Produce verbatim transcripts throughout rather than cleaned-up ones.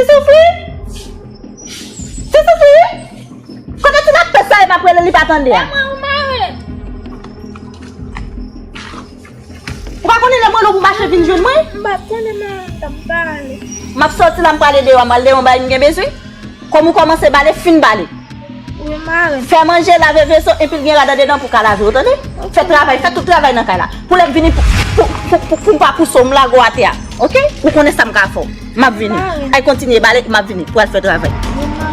Ti soufri? Ti soufri? Kote ti lapès sa ye m ap rele li pa tande a? E mwen ou mare. Ou pa konnen lè m rele w pou mache vin jwenn mwen? M pa t konnen mare, m t ap bale. M ap sòti la, m prale deyò, m al deyò, m bay m gen bezwen. Kòm ou kòmanse bale, fin bale. Wi, mare. Fè manje, lave veso, epi l gen rad andedan pou ka lave, ou tande? Fè travay, fè tout travay nan kay la. Pou lè m vini, pou, pou, pou, pou, pou m pa pouse w, m lage w atè a. Oke? Ou konnen sa m ka fè w. M ap vini. Mare. Ay, kontinye bale, m ap vini pou al fè travay. Wi, mare.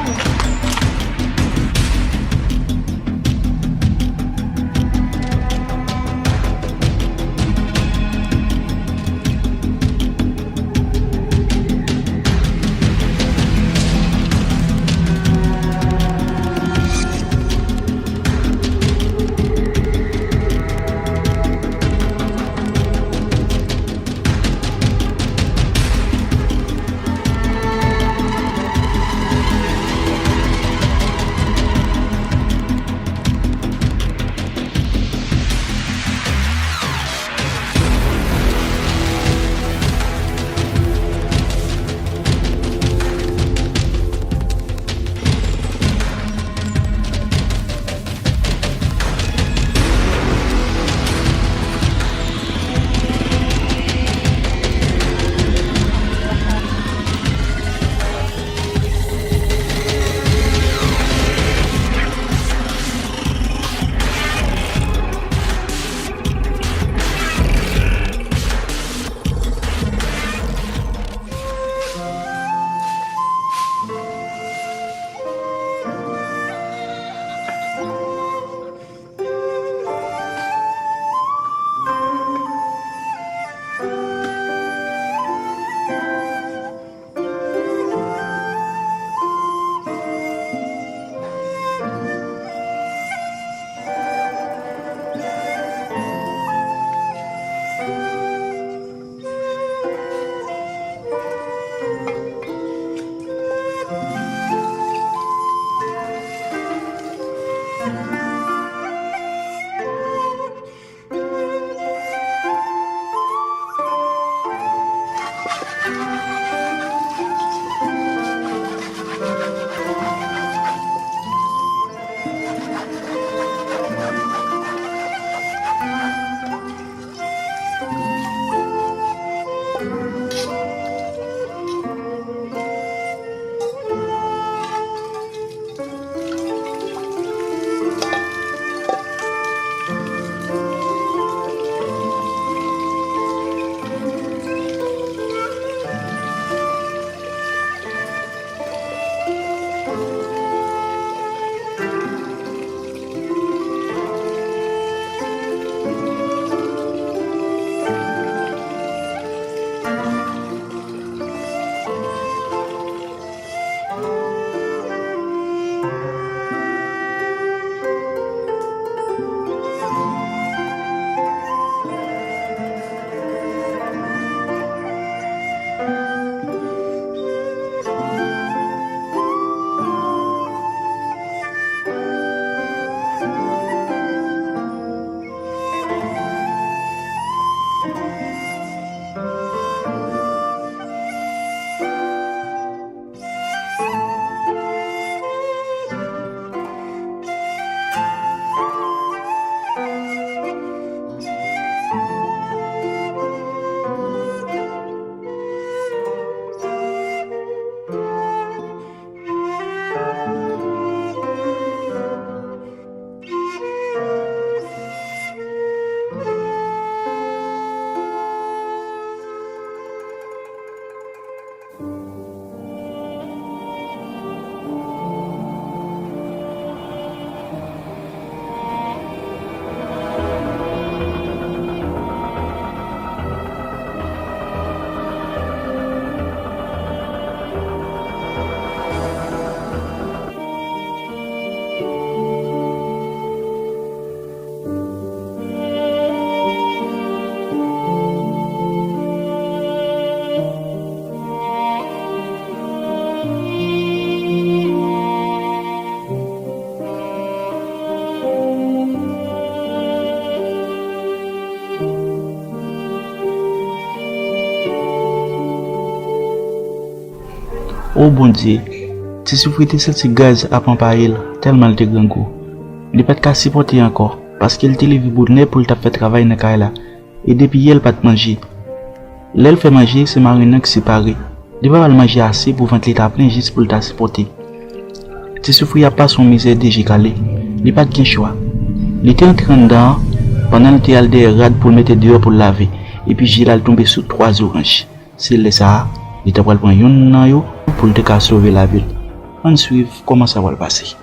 O Bondye, Ti Soufri te santi gaz ap anpaye l, tèlman l te grangou. Li pa t ka sipòte ankò, paske l te leve bonè pou l t ap fè travay nan kay la, e depi yè l pa t manje. Lè l fè manje, se marenn nan ki separe. Li pa ba l manje ase pou vant li ta plen jis pou l ta sipòte. Ti Soufri ap pase yon mizè de je kale. Li pa t gen chwa. Li te antre anndan an, pandan l te al dèyè rad pou l mete deyò pou l lave, epi je l al tonbe sou twa zoranj. Se lè sa a, li ta pral pran yonn nan yo pou l te ka sove lavi l. Ann swiv kòman sa pral pase.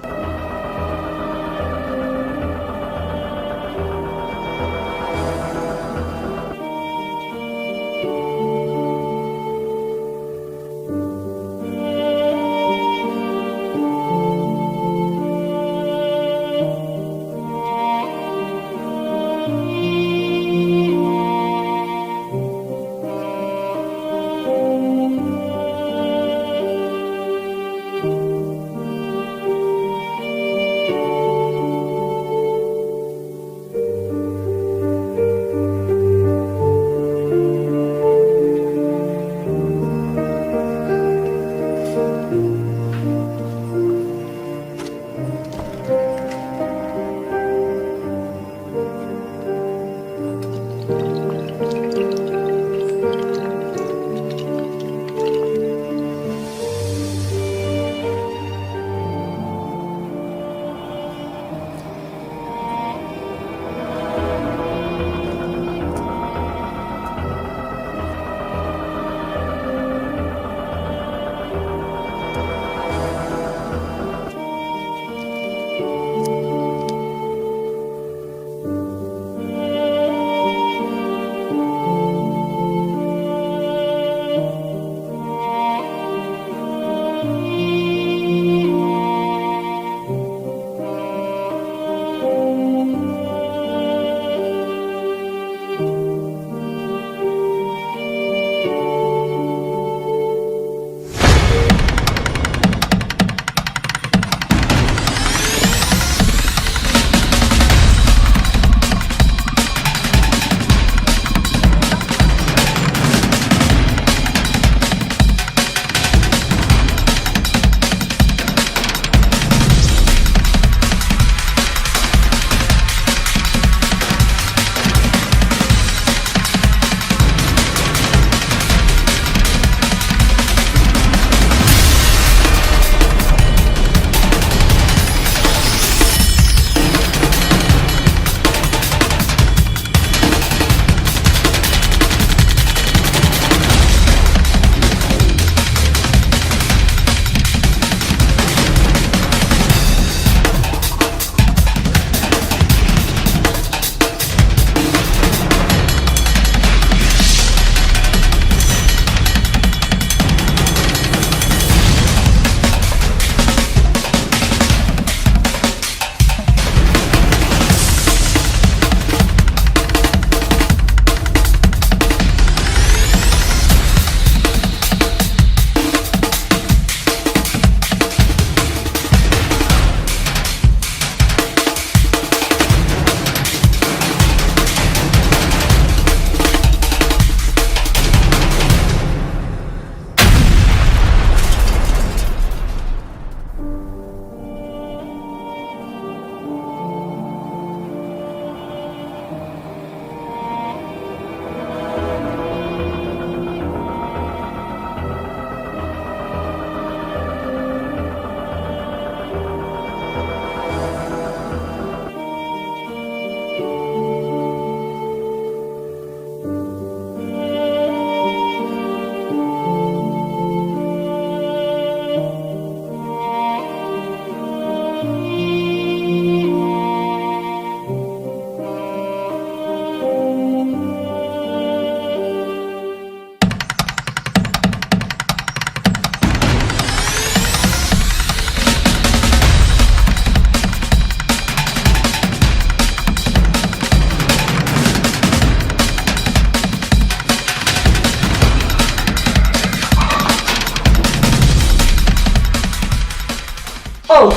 Oh!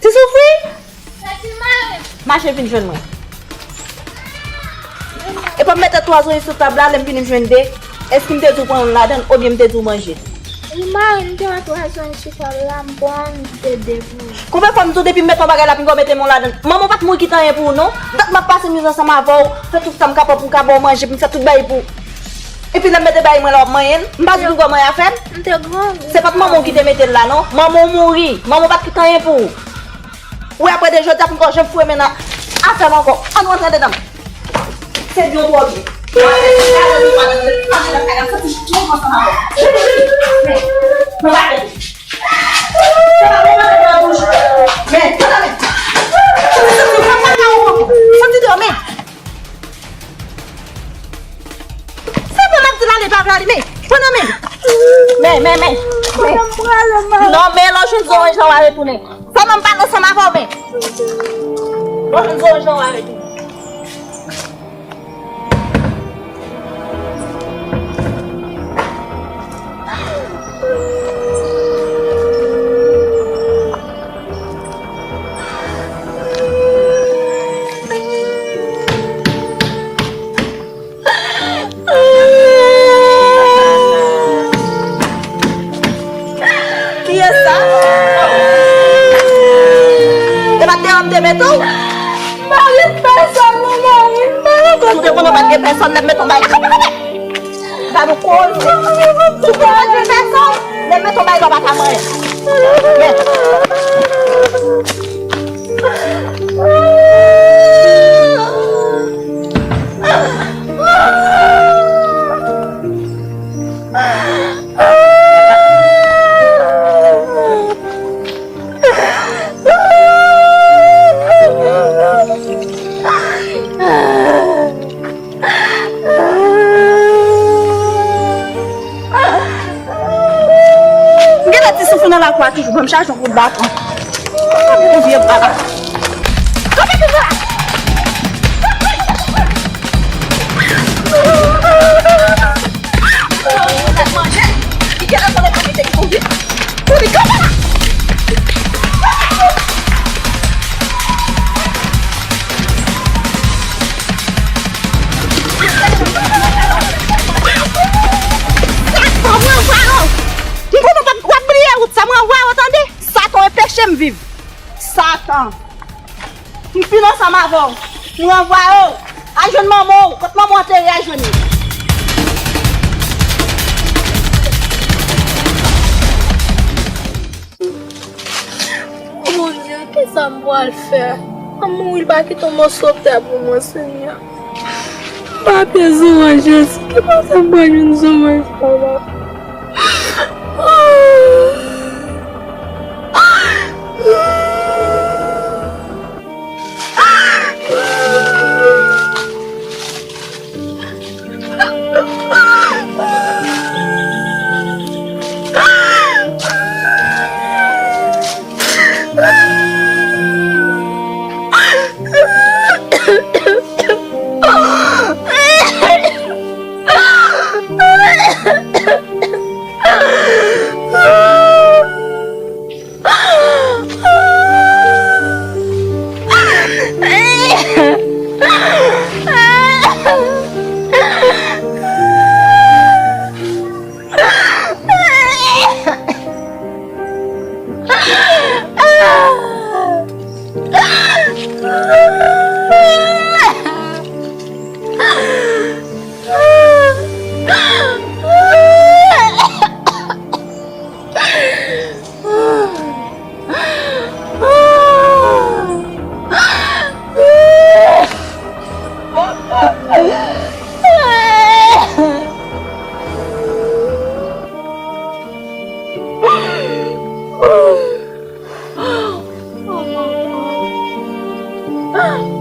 Ti Soufri, Mache vin jwenn mwen. Epa m mete twa zoranj sou tab la, lè m vini m jwenn de. Èske m te di w pran youn ladan l, oubyen m te di w manje? Wi, mari m te wè twa zoranj sou tab la, m pran, m kite de pou ou. Konbyen fwa m di w depi m mete yon bagay la, pinga w mete men w ladan l? Manman w pa t mouri kite anyen pou ou, non. Dat m ap pase mizè ansanm avè w, fè tout sa m kapab pou m ka ba w manje, pou m fè tout bagay pou ou. Epi lè m mete bagay mwen la, w ap manyen l? M pa di pinga w manyen afè m? M te grangou. Se pa t manman w ki te mete l la, non. Manman w mouri. Manman w pa t kite anyen pou ou. Wi, apre de jodi a, pou m pa janm foure men nan afè m ankò. Ann rantre andedan m. Se di w twò byen. Men, men, men. Soti deyò, men. Se bon, m ap di l ale, pa vle ale, men. Pran nan men. Men, men, men. Men. Non, men, lè w jwenn zoranj la, w a retounen. Sèlman m pale ansanm avè w, men. Lè w jwenn zoranj la, w a retounen. Kiyès sa? E pa t deyò m te mete w? M pa gen pèsòn, non, mari m. M pa gen kote. Ou te konnen w pa t gen pèsòn, lè m mete w bay. Gad yon koze. Ou te konnen w pa t gen pèsòn, lè m mete w bay, ou pa ka manyen. Men. M gentan ti soufri nan lakou a toujou, ban m chaje yon kout baton. Yon vye baba. Kanpe tou la! Ou la manje, li gentan konnen pa mete kouri. Kouri, kanpe la! Sa k fè w, mwen vwa w? M konnen w p ap, w ap bliye wout sa, mwen vwa w, tande? Satan enpeche m viv. Satan. M fini ansanm avè w. M ranvwaye w. Al jwenn manman w. Kot manman w antere, al jwenn li. O Bondye, kisa m pral fè? M mouri, pa kite yon mòso tè pou mwen, Senyè. M pa pye zoranj, Jezi. Ki kote m pral jwenn zoranj, papa?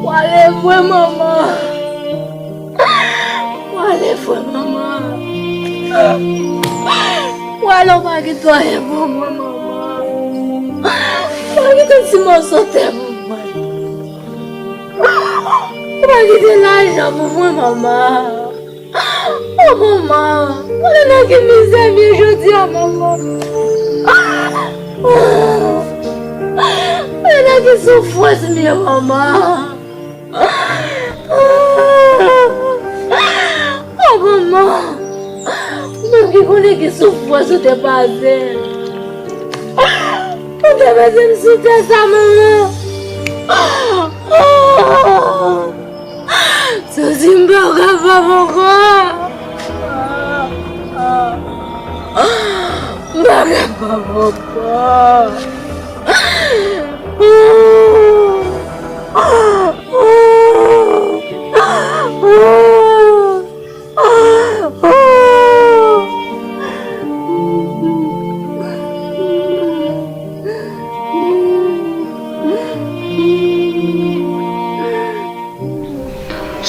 Pwale vre, manman. Pwale vre, manman. Pwale, ou pa gen anyen pou mwen, manman. Ou pa gen ti mòso tè pou mwen. Ou pa gen lajan pou mwen, manman. O manman, konnen nan ki mizè m ye jodi a, manman. Konnen nan ki soufrans m ye, manman. O manman, ou menm ki konnen ki soufrans ou te pase. Ou te mete m sou tè sa, manman. Santi m pa kapab ankò. M pa kapab ankò.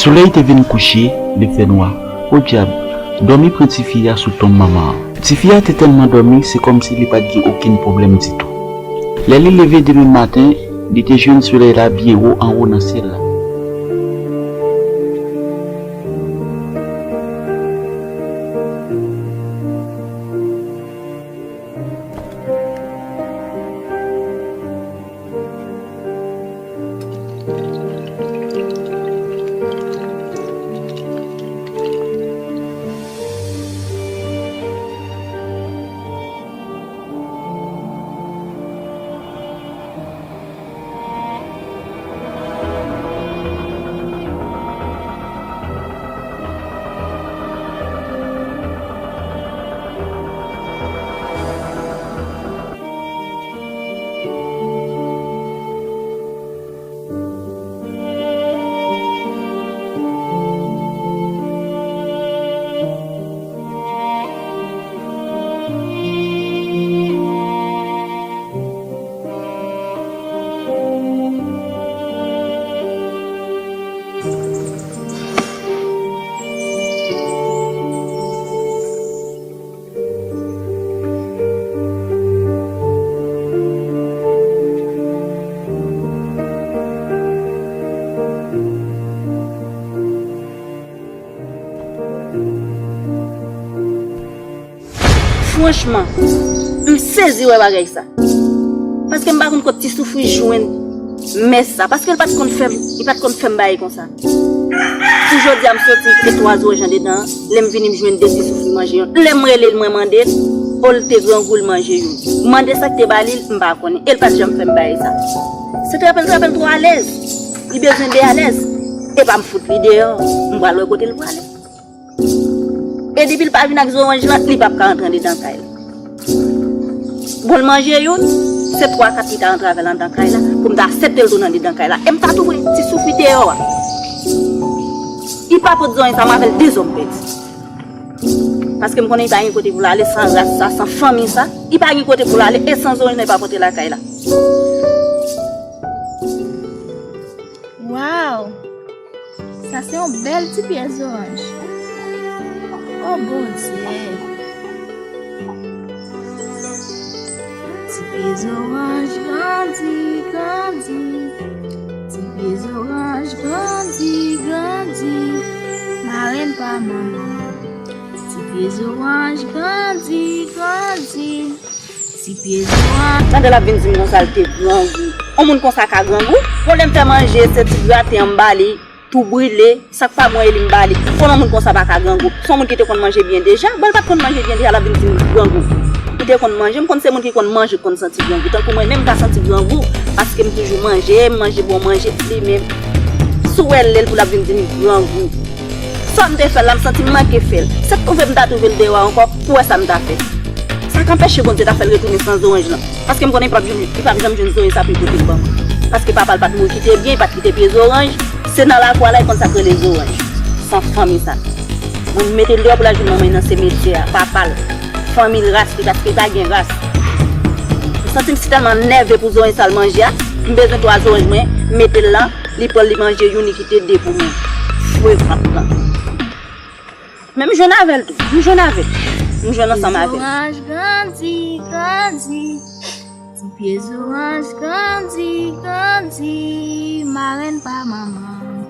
Solèy te vin kouche, li fè nwa. Podyab, dòmi pran tifi a sou tonm manman an. Tifi a te tèlman dòmi, se kòmsi li pa t gen okenn pwoblèm ditou. Lè li leve demen maten, li te jwenn solèy la byen wo anwo nan syèl la. Franchman, m sezi wè bagay sa. Paske m pa konn kot Ti Soufri jwenn mès sa. Paske l pa t konn fè m, li pa t konn fè m bagay konsa. Si jodi a m soti, m kite twa zoranj anndedan, lè m vini m jwenn de Ti Soufri manje youn. Lè m rele l, mwen mande l, o l te grangou, l manje youn. Mande sa k te ba li, m pa konnen. E l pa t janm fè m bagay sa. Se trapèl, trapèl twò alèz. Li bezwen de alèz. E pa m fout li deyò. M pral wè kote l prale. E depi l pa vin ak zoranj lan, li p ap ka rantre anndedan kay la. Bon, l manje youn, se twa, kat li ta rantre avè l anndan kay la, pou m ta aksepte l tounen anndedan kay la. E m ta tou wè Ti Soufri deyò a. Li pa pot zoranj sa, m avè l de zòm pèdi. Paske m konnen li pa gen kote pou l ale san ras sa, san fanmi sa. Li pa gen kote pou l ale, e san zoranj lan, li pa pote lakay la. Waw! Sa se yon bèl ti pyè zoranj. O Bondye! Ti pye zoranj grandi, grandi. Ti pye zoranj grandi, grandi. Marenn pa manman. Ti pye zoranj grandi, grandi. Ti pye zoranj. Tande l ap vin di m konsa l te grangou. On moun konsa ka grangou? Bon, lè m fè manje, se ti graten an m ba li, tou brile, sa k pa bon e li m ba li. Konnen on moun konsa pa ka grangou. Se on moun ki te konn manje byen deja. Bon, l pa t konn manje byen deja, l ap vin di m grangou. Li te konn manje, m konn se moun ki konn manje k konn santi grangou. Tankou mwen menm, m ka santi grangou, paske m toujou manje, m manje bon manje, li menm. Si w wè l lè l pou l ap vin di m grangou. Sa m te fè l la, m santi m manke fè l. Se twouve m ta twouve l deyò a ankò, pou wè sa m ta fè. Sa k anpeche Bondye ta fè l retounen san zoranj lan? Paske m konnen li p ap jwenn, li p ap janm jwenn zoranj sa pou l pote l ban mwen. Paske papa l pa t mouri kite byen, li pa t kite pye zoranj. Se nan lakou a la, li konn sa k rele zoranj. San fanmi sa. Mwen, m mete l deyò pou l al jwenn manman l nan simetyè a, papa l. Fanmi l, ras li, paske li pa gen ras. M santi m si tèlman nève pou zoranj sa l manje a. M bezwen twa zoranj mwen, m mete l la. Li pran l, li manje youn, li kite de pou mwen. Frekant lan. Men m jwenn avè l tou. M jwenn avè l. M jwenn ansanm avè l. Ti zoranj grandi, grandi. Ti pye zoranj grandi, grandi. Marenn pa manman.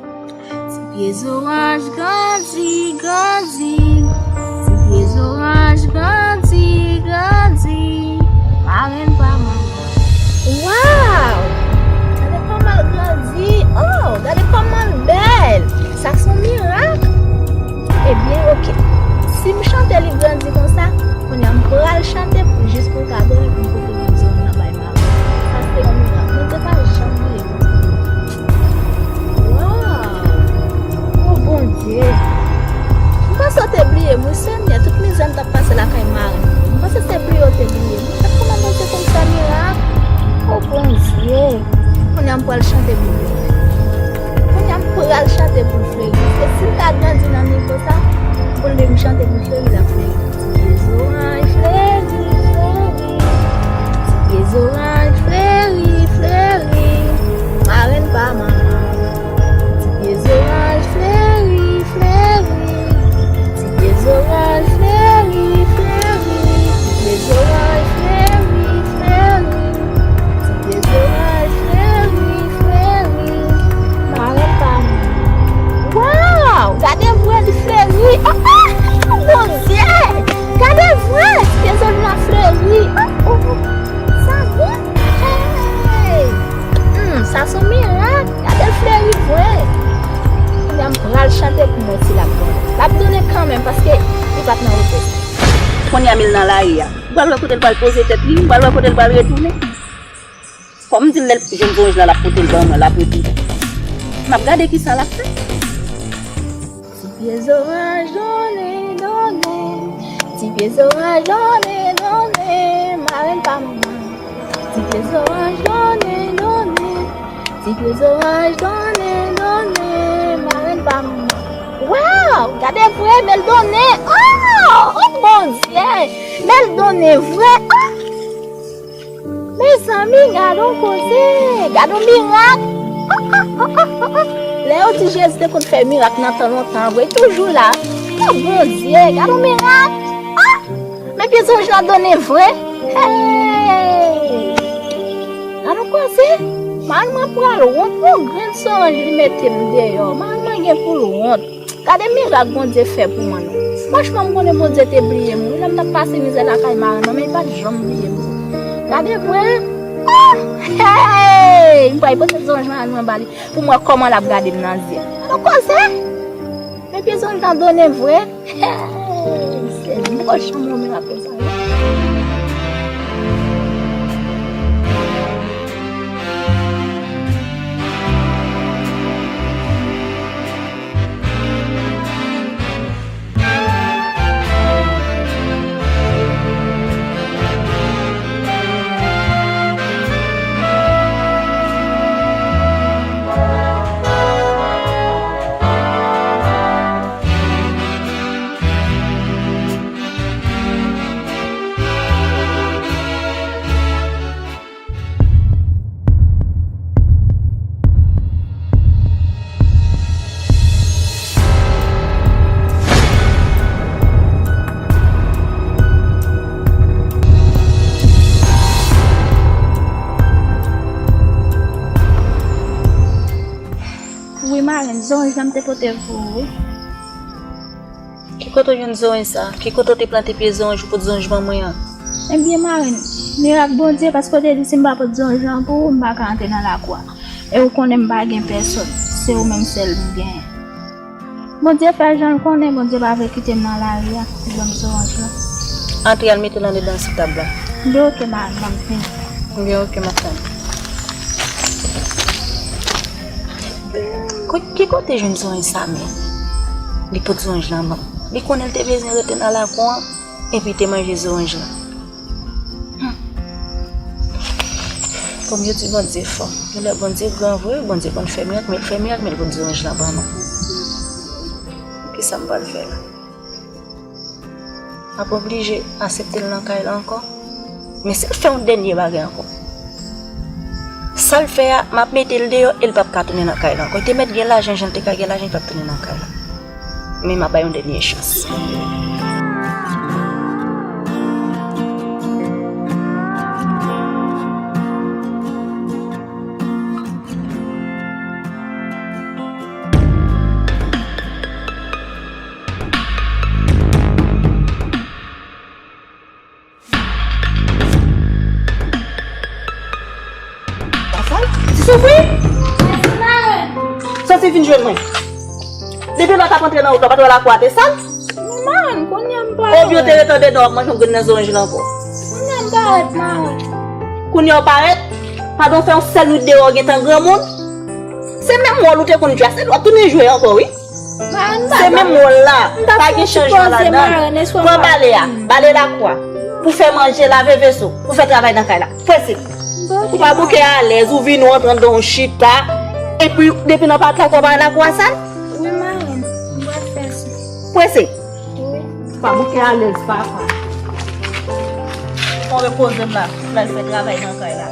Ti pye zoranj grandi, grandi. Ti pye zoranj grandi, grandi. Marenn pa manman. Waw! Gade kòman l grandi. Oh, gade kòman M pral wè kote l pral poze tèt li, m pral wè kote l pral retounen. Fò m di l lè l jwenn zoranj la, l ap pote l ban mwen, l ap retounen. M ap gade kisa l ap fè. Ti pye zoranj donnen, donnen. Ti pye zoranj donnen, donnen, marenn pa m nan. Ti pye zoranj donnen, donnen. Ti pye zoranj donnen, donnen, marenn pa m nan. Waw, gade vre, men l donnen. Oh, oh, Bondye, men l donnen vre. Oh. Mezanmi, gade yon koze, gade yon mirak. Ah, ah, ah, ah, ah, ah. Lè yo di Jezi te konn fè mirak nan tan lontan, vre, toujou la. Oh, Bondye, gade yon mirak. Ah, men pye zanj lan donnen vre. Hey! Gade yon koze. Marenn mwen pral wont pou yon grenn zanj li mete m deyò. Marenn mwen gen pou l wont. Gade mirak Bondye fè pou mwen non. Franchman, m konnen Bondye te bliye m wi. Lè m t ap pase mizè lakay marenn mwen, men li pa t janm bliye m. Gade vre. Oh! Hey! M pral pote zanj marenn mwen ba li pou m wè kòman l ap gade m nan zye. Gade yon koze. Men pye zanj lan donnen vre. Hey! Se bon chanm mwen menm ap fè sa wi. Wi, marenn, zoranj la m te pote pou ou, wi. Ki kote w jwenn zoranj sa? Ki kote w te plante pye zoranj ou pot zoranj ban mwen an? Ebyen, marenn, mirak Bondye, paske w te di si m pa pot zoranj lan pou ou, m pa ka antre nan lakou a. E ou konnen m pa gen pèsòn, se ou menm sèl m genyen. Bondye fè jan l konnen, Bondye pa vle kite m nan lari a, pou ban m zoranj lan. Antre al mete l andedan sou tab la. Ebyen, oke, marenn, m ap vini. Ebyen, oke, m ap tann. Ko-, ki kote jwenn zoranj sa men? Li pot zoranj lan ban m. Li konnen l te bezwen rete nan lakou an, epi te manje zoranj lan. Hmm. Kòm yo di Bondye fò. Genlè Bondye gran vre, Bondye konn fè mirak, men l fè mirak, men l pot zoranj lan ban nou. Kisa m pral fè la? M ap oblije aksepte l nan kay la ankò. Men si l fè yon dènye bagay ankò, sa l fè a, m ap mete l deyò e l p ap ka tounen nan kay la ankò. Li te mèt gen lajan, jan l te ka gen lajan, li p ap tounen nan kay la. Men m ap bay yon dènye chans. Sa, ti soufri? Soti vin jwenn mwen. Depi lè w t ap antre nan wout la, w pa t wè lakou a te sal? Marenn, kounye a m parèt. Ebyen, w te ret andedan w ap manje yon grenn nan zoranj la ankò. Kounye a m parèt, marenn. Kounye a w parèt? Pandan w fè yon sèl nwit deyò, w gentan granmoun? Se menm wòl ou te konn jwe a, se w ap tounen jwe ankò, wi. Se menm wòl la. Pa gen chanjman ladan. Pran bale a, bale lakou a. Pou fè manje, lave veso, pou fè travay nan kay la. Prese. Ou pa bouke alèz, ou vini, ou antre anndan, ou chita. Epi, depi nan pa lakou a, pa lakou a sal. Wi, marenn. M pral fè sa. Prese. Wi. Pa bouke alèz, papa. Fò repoze m la, pou l al fè travay nan kay la.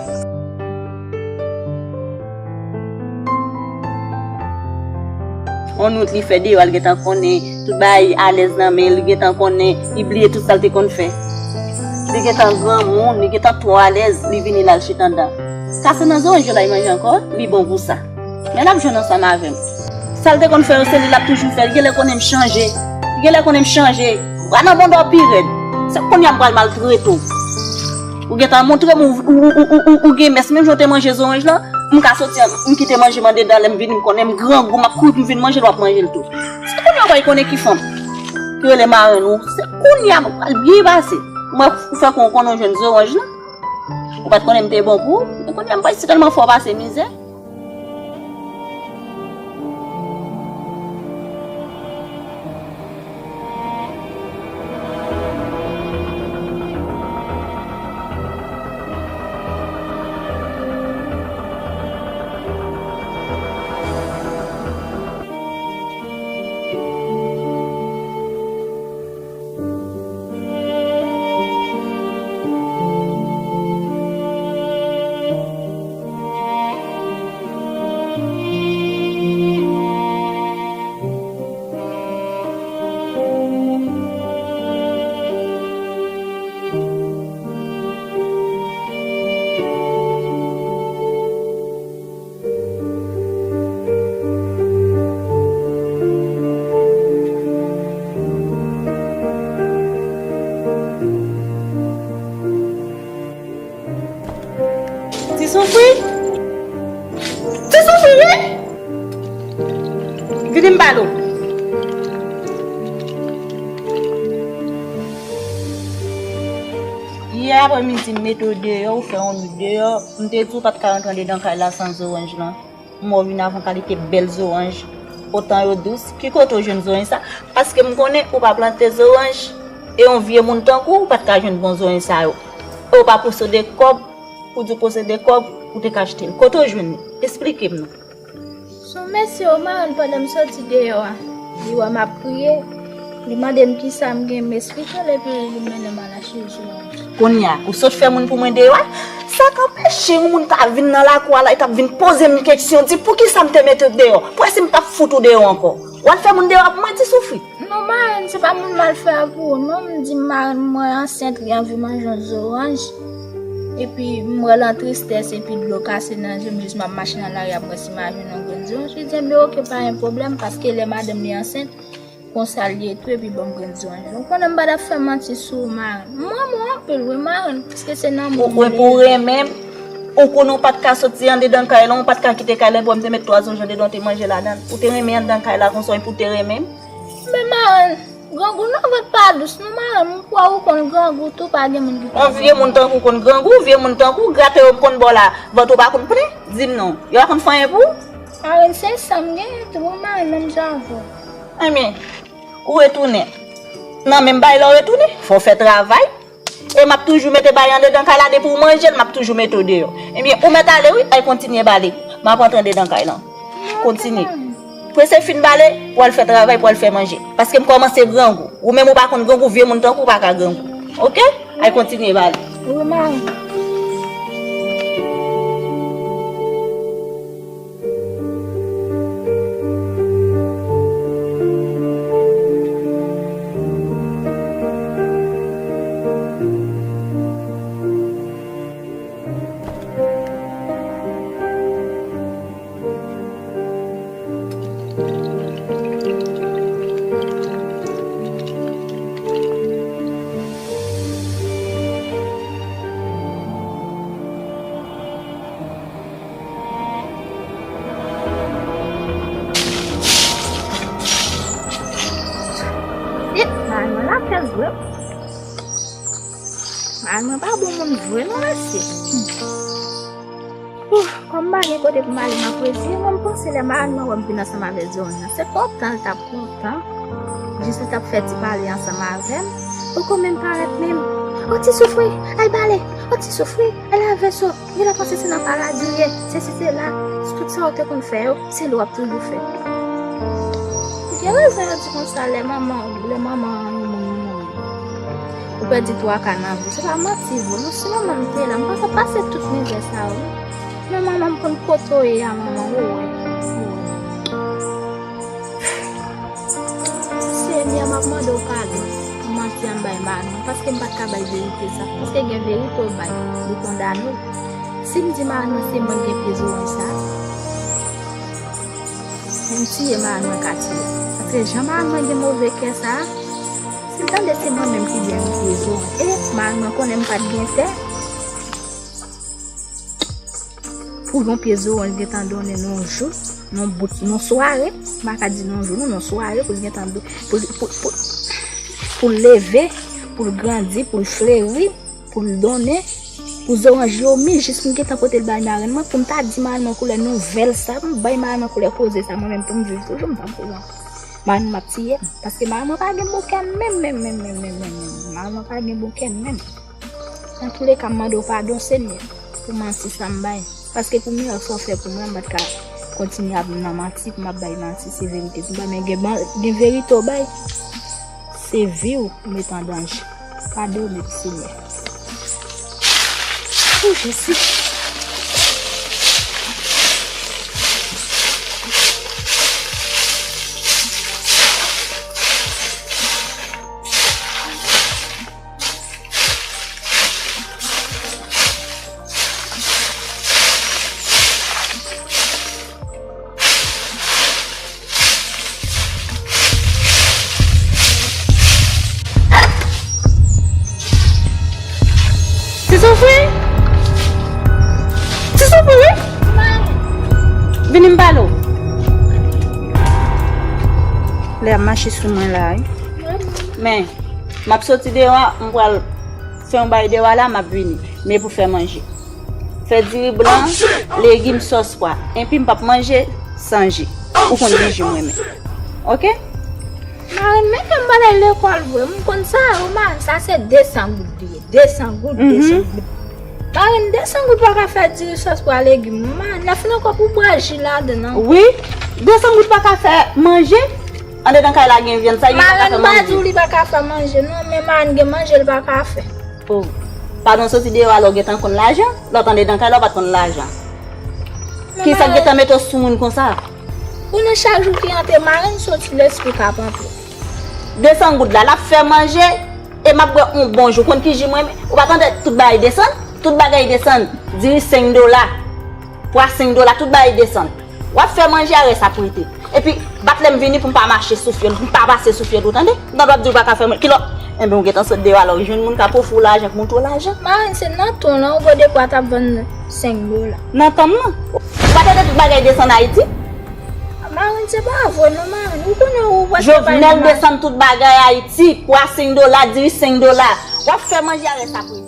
On nwit li fè deyò a, li gentan konnen tout bagay alèz nan men l, li gentan konnen, li bliye tout sa l te konn fè. Li gentan granmoun, li gentan twò alèz, li vini la l chita anndan. Sa se nan zoranj yo la li manje ankò, li bon pou sa. Men l ap jwenn ansanm avè m. Sa l te konn fè yo, se li l ap toujou fè. Li genlè konnen m chanje. Li genlè konnen m chanje. Ou pa nan bondò pi rèd. Se kounye a m pral maltrete w. Ou gentan montre m ou, ou, ou gen mès. Menm jan w te manje zoranj lan, m ka soti, m kite manje m andedan, lè m vini, m konnen m grangou, m ap kouri pou m vin manje l, w ap manje l tou. Se kounye a w pral konnen ki fanm ki rele marenn ou. Se kounye a m pral byen pase. Mwen, ou fè kon ou konnen w jwenn zoranj lan. Ou pa t konnen m te bon pou ou. E kounye a m prèske tèlman fè w pase mizè. Ti soufri? Ti soufri, wi! Vini m pale w. Yè aprèmidi, m mete w deyò, ou fè yon nuit deyò. M te di w pa t ka rantre andedan kay la san zoranj lan. M wè w vin avè yon kalite bèl zoranj. Otan yo dous. Ki kote w jwenn zoranj sa? Paske m konnen ou pa plante zoranj. E yon vye moun tankou w pa t ka jwenn bon zoranj sa yo. E w pa posede kòb, pou di w posede kòb, pou te ka achte l. Kote w jwenn li? Esplike m non. Son mesye, ou marenn pandan m soti deyò a. Li wè m ap kriye. Li mande m kisa m gen, m esplike l, epi li mennen m al achte zoranj. Kounye a, ou sot fè moun pou mwen deyò a? Sa k anpeche yon moun ka vin nan lakou a la, e t ap vin poze m kesyon, di poukisa m te mete w deyò? Pou wè si m t ap fout ou deyò ankò. W al fè moun deyò a pou mwen, ti soufri. Non, marenn, se pa moun m al fè a pou ou, non. M di marenn mwen ansent, li anvi manje yon zoranj. Epi m wè l an tristès, epi dlo kase nan je m, jis m ap mache nan lari a, m wè si m a jwenn yon grenn zoranj. Li di, enben, oke, pa gen pwoblèm, paske lè madanm li ansent, konsa l ye tou, epi ban m grenn zoranj. Ou konnen m pa t ap fè manti sou ou, marenn. M renmen w anpil, wi, marenn, paske se nan moun. Ou, ou, pou renmen m, ou konnen w pa t ka soti andedan kay lan, ou pa t ka kite kay lan, pou m te met twa zoranj andedan, w te manje ladan l. Ou te renmen anndan kay la konsa, epi w te renmen m. Men marenn, grangou nan vant pa dous non marenn, m kwè ou konn grangou tou, pa gen moun ki konn. On vye moun tankou w konn grangou, vye moun tankou w, grate yo m konn ba w la, vant ou pa konn plen, di m non, yo pa konn fè anyen pou ou? Marenn, se sa m genyen tou wi marenn, menm jan avè w. Enben, ou retounen nan menm bay la w retounen, fò w fè travay. E m ap toujou mete bagay andedan kay la, depi w manje l, m ap toujou mete w deyò. Ebyen, ou mèt ale wi, al kontinye bale. M ap rantre andedan kay lan. Kontinye. Prese fin bale, pou al fè travay, pou al fè manje. Paske m kòmanse grangou. Ou menm ou pa konn grangou, vye moun tankou w pa ka grangou. Oke? Al kontinye bale. Wi, marenn. Epa, mwen lapès vre. Madanm mwen pa bon moun vre non mesye. Ouh, kòm m pa gen kote pou m ale m ap retire, mwen m panse lè madanm mwen wè m vin ansanm avè Zoranj lan, se kontan l t ap kontan. Jis li t ap fè ti pale ansanm avè m. Poko menm parèt menm. O ti soufri, al bale. O ti soufri, al lave so. Genlè panse se nan paradi w ye, se site la, tout sa w te konn fè yo, se li w ap toujou fè. Ou gen rezon yo di konsa, lè manman, lè manman yon moun mouri, ou pèdi twa ka nan vi w. Se pa manti vre non, si manman m te la, m pa t ap pase tout mizè sa yo non. Men manman m konn kote w ye a, manman, ou wè, ou wè. Senyè, m ap mande w padon pou manti a m bay madanm mwen, paske m pa t ka bay verite sa. Paske gen verite w bay, li kondane w. Si m di madanm mwen se mwen ki gen pye zoranj sa, men m tiye madanm mwen ka tiye. Paske jan madanm mwen gen move kè sa, si l tande se mwen menm ki gen pye zoranj, e madanm mwen konnen m pa t gen tè. Pou yon pye zoranj gentan donnen nan yon jou, nan yon bout, nan yon sware, m pa ka di nan yon jou, non, nan yon sware, pou l gentan do-, pou, pou, pou, pou l leve, pou l grandi, pou l fleri, pou l donnen, pou zoranj yo mi, jis pou m gentan pote l bay marenn mwen, pou m ta di marenn mwen koulè nouvèl sa, pou m bay marenn mwen koulè koze sa, mwen menm pou m viv toujou, m p ap viv ankò. Marenn mwen ap tiye m, paske marenn mwen pa gen bon kè menm, menm, menm, menm, menm, menm, menm. Marenn mwen pa gen bon kè menm. Antouleka, m mande w padon, Senyè, pou manti sa m bay. Paske pou mirak sa w fè pou mwen, m pa t ka kontinye ap nan manti, pou m ap bay manti, se verite pou m bay, men gen, ban- gen verite w bay, se vi w ou met an danje. Padone m, Senyè. O Jezi. Ti Soufri? Ti Soufri, wi. Vini m pale w. Lè ap mache sou mwen la, wi. Men, m ap soti deyò a, m pral fè yon bagay deyò a la, m ap vini. Men pou fè manje. Fè diri blan, legim, sòs pwa. Enpi m p ap manje san ji. Ou konn ki ji m renmen. Oke? Marenn, men fè m pale lekòl vre. M konn sa, o marenn, sa se de san goud li ye. De san goud, de san goud. Marenn, de san goud pa ka fè diri sòs pwa legim. Marenn, lè fin ankò pou bwè ji ladan nan. Wi, de san goud pa ka fè manje. Andedan kay la gen vyann, sa li pa ka fè manje. Marenn pa di w li pa ka fè manje, non, men marenn gen manje li pa ka fè. Oh. Padon, soti deyò a lè w gentan konn lajan, lè w t andedan kay la w pa t konn lajan. Kisa k gentan mete w sou moun konsa? Konnen chak jou ki antre marenn soti lespri k ap antre. De san goud la, l ap fè manje, e m ap bwè yon bon ji. Ou konn ki ji mwen renmen? Ou pa tande tout bagay desann? Tout bagay desann. Diri senk dola. Pwa senk dola, tout bagay desann. W ap fè manje a, rès ap rete. Epi, bat lè m vini pou m pa mache sou fyèl, pou m pa pase sou fyèl, ou tande? M tande w ap di w pa ka fè manje. Kilò? Enben, ou gentan sot deyò a, alò, ou jwenn moun k ap ofri w lajan, k montre w lajan. Marenn, se nan ton lan, ou gade pwa t ap vann senk dola. Nan tan m nan? Ou pa tande tout bagay desann Ayiti? Marenn, se pa vre non, marenn. Ou konnen ou pa Jovenel desann tout bagay Ayiti, pwa senk dola, diri senk dola. W ap fè manje a, rès ap rete.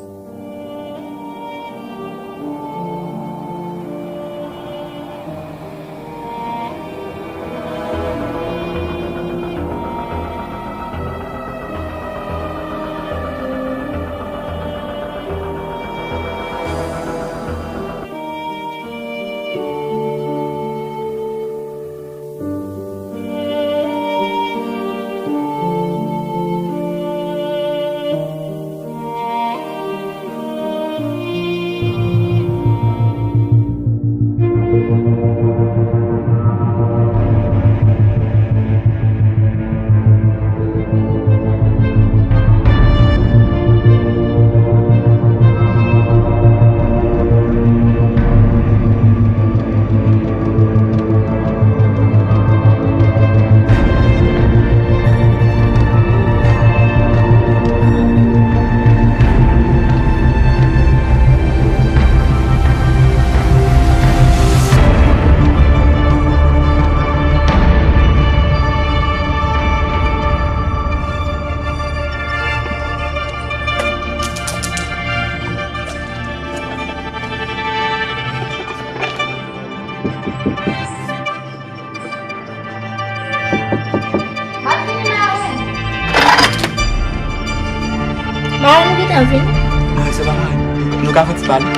Marenn, ou gentan vini? Mwen, se pa mwen. Nou ka fè ti pale.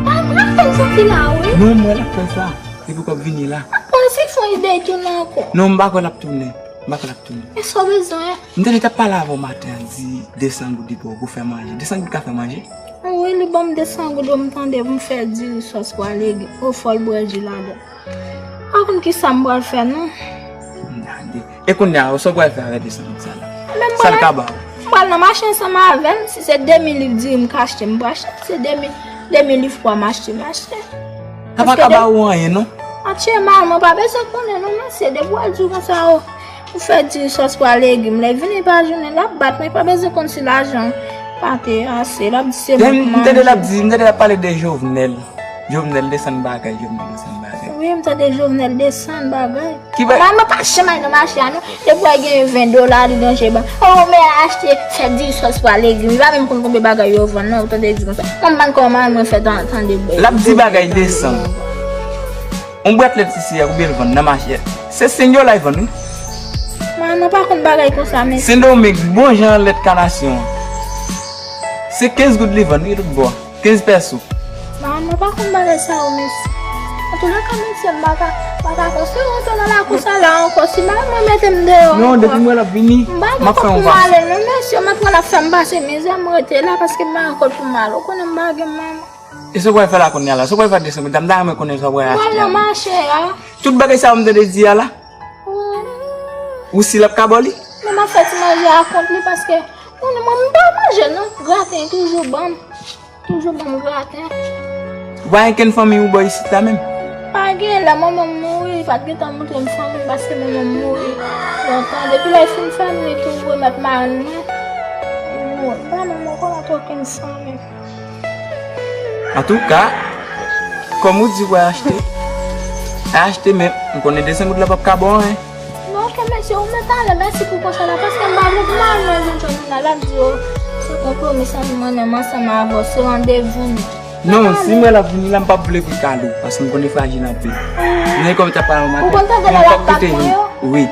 Marenn, mwen ap fè m soti la, wi. Non, mwen la fè sa. Se pou kòb vini la. Bon, si fon ide tounen ankò. Non, m pa kwè l ap tounen. M pa kwè l ap tounen. E sa w bezwen? M tande l t ap pale avè w maten an, di de san goud li ba w pou fè manje. De san goud ka fè manje? Wi, li ban m de san goud, m tande pou m fè diri sòs pwa legim. O, fò l bwè ji ladan. Pa konn kisa m pral fè non. Gade. E kounye a, sa w pral fè avèk de san goud sa la? Sa l ka ba w? M pral nan mache ansanm avè l. Si se de mil liv diri m ka achte, m pral achte. Si se de mil, de mil liv pwa m achte, m achte. Sa pa ka ba ou anyen non. Atye, marenn, mwen pa bezwen konnen non, mesye. Depi w al di w konsa, o, ou fè diri sòs pwa legim, lè vini pa jounen, l ap bat mwen, pa bezwen konn si lajan pa te ase, l ap di se mwen k manje. M tande l ap di, m tande l ap pale de Jovenel. Jovenel desann bagay, Jovenel desann bagay. Wi, m tande Jovenel desann bagay. Ki ba- Manman pa janm al nan mache a, non. Depi w gen ven dola, li ranje ban. Oh, men achte, fè di sòs pa legim. Li pa menm konn konbyen bagay yo vann, non, ou tande di konsa. Mwen, m pa konn kòman mwen fè tan, tande bwè. L ap di bagay desann. Yon bwat lèt isi a, konbyen l vann nan mache a? Se senk dola l vann, wi. Manman pa konn bagay konsa, men. Sendomeng, bon jan lèt kanasyon an. Se kenz goud li vann, wi, tout bò. Kenz pèso. Manman pa konn bagay sa yo, mesye. Antoulèka, mesye, m pa ka, m pa ka konstwi antre nan lakou sa la ankò. Si manman mete m deyò ankò. Non, depi m wè l ap vini, m ap fè yon pase. M pa gen kote pou m ale, non, mesye, m ap pran l ap fè m pase mizè, m rete la paske m pa gen kote pou m ale. Ou konnen m pa gen manman. E sa w pral fè la kounye a la? Sa w pral fè desann goud la? M ta renmen konnen sa w pral achte a. M pral nan mache a. Tout bagay sa yo m tande di a la? Wi. Ou si l ap ka ba w li? Men m ap fè ti manje a kont li paske, ou konnen mwen, m pa manje non. Graten toujou ban m. Toujou ban m graten. Ou pa gen kenn fanmi ou bò isit la menm? Pa gen, lè manman m mouri, li pa t gentan montre m fanmi m paske manman m mouri lontan. Depi lè l fin fè m, li tou remèt mari m mwen. Li mouri. M pa menm ankò antre okenn fanmi. Antouka, kòm ou di w pral achte, achte, men m konnen desann goud la p ap ka ba w anyen. Men oke, mesye, ou mèt ale, mèsi pou konsèy la, paske m pa vle pou mari mwen vin jwenn ou la, l ap di, o, se konpwomi sa nou mennen m ansanm avè w, se randevou nou. Non, si m wè l ap vini la, m p ap vle pou l kale w, paske m konnen frajil anpil. Men kòm m t ap pale w maten, m p ap kite vin. Wi.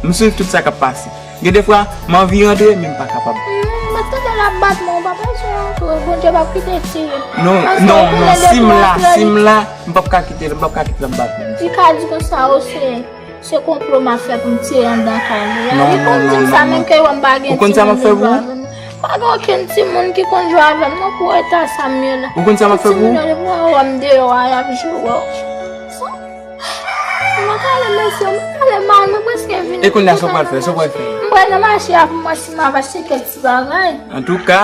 M swiv tout sa k ap pase. Gen de fwa, m anvi rantre, men m pa kapab. Hmm, m ap tande l ap bat mwen, ou pa bezwen rantre, Bondye p ap kite tire. Non, non, non, si m la, si m la, m p ap ka kite l, m p ap ka kite l ap bat mwen. Li ka di konsa, o, se, se konplo m ap fè pou m tire anndan kay li a. Li konn di m sa, menm ke yo m pa gen timoun, li jwe avè m. Pa gen okenn timoun ki konn jwe avè m, non, pou eta sa m ye la. Ou konn sa m ap fè pou ou? Timoun yo, depi yo wè m deyò a, y ap jwe wè w. Mwen pale mesye, mwen pale mal, mwen prèske vin. E kounye a, sa w pral fè, sa w pral fè? Mwen pral nan mache a pou mwen si m ap achte kèk ti bagay. Antouka,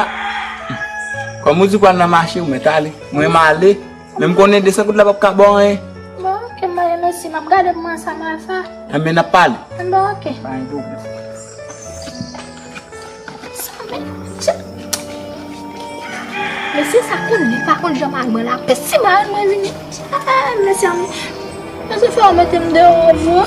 kòm ou di w pral nan mache, ou mèt ale. Mwen m ale, men m konnen desann goud la p ap ka ba w anyen. Bon, oke, mwen, mesye, m ap gade pou mwen sa m a fè. Enben, n ap pale. Bon, oke. Pa gen pwoblèm. Sa men, tcha. Mesye sa konn li pa konn jan mari mwen la pès. Si mari mwen vini, ah, mesye, mesye fè w mete m deyò vre.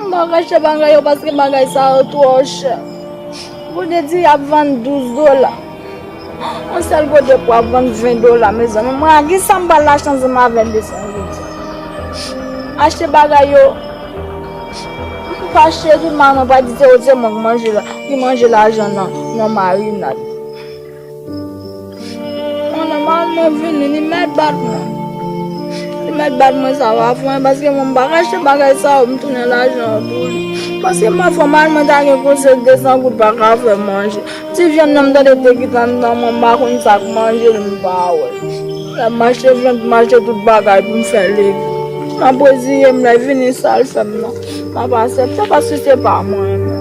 M pa ka achte bagay yo paske bagay sa yo twò chè. Pou te di y ap vann douz dola. Yon sèl kote pou ap vann ven dola, mezanmi. Mwen, a kisa m pral achte ansanm avè desann goud sa? Achte bagay yo. M pa achte tout, mari mwen pa di se ou, se mwen ki manje la, ki manje lajan nan, nan marinad. Mwen, mari mwen vini, li mèt bat mwen. Li mèt bat mwen, sa pa fè anyen, paske mwen, m pa ka achte bagay sa yo, m tounen lajan an pou li. Paske m pa fè, mari mwen ta gen konsèy desann goud pa ka fè manje. Ti vyann nan m tande te kite anndan mwen, m pa konn sa k manje l, m pa wè l. Lè m achte vyann, m achte tout bagay pou m fè legim. M ap reziye m, lè vini sa l fè m nan. M ap aksepte paske se pa mwen menm.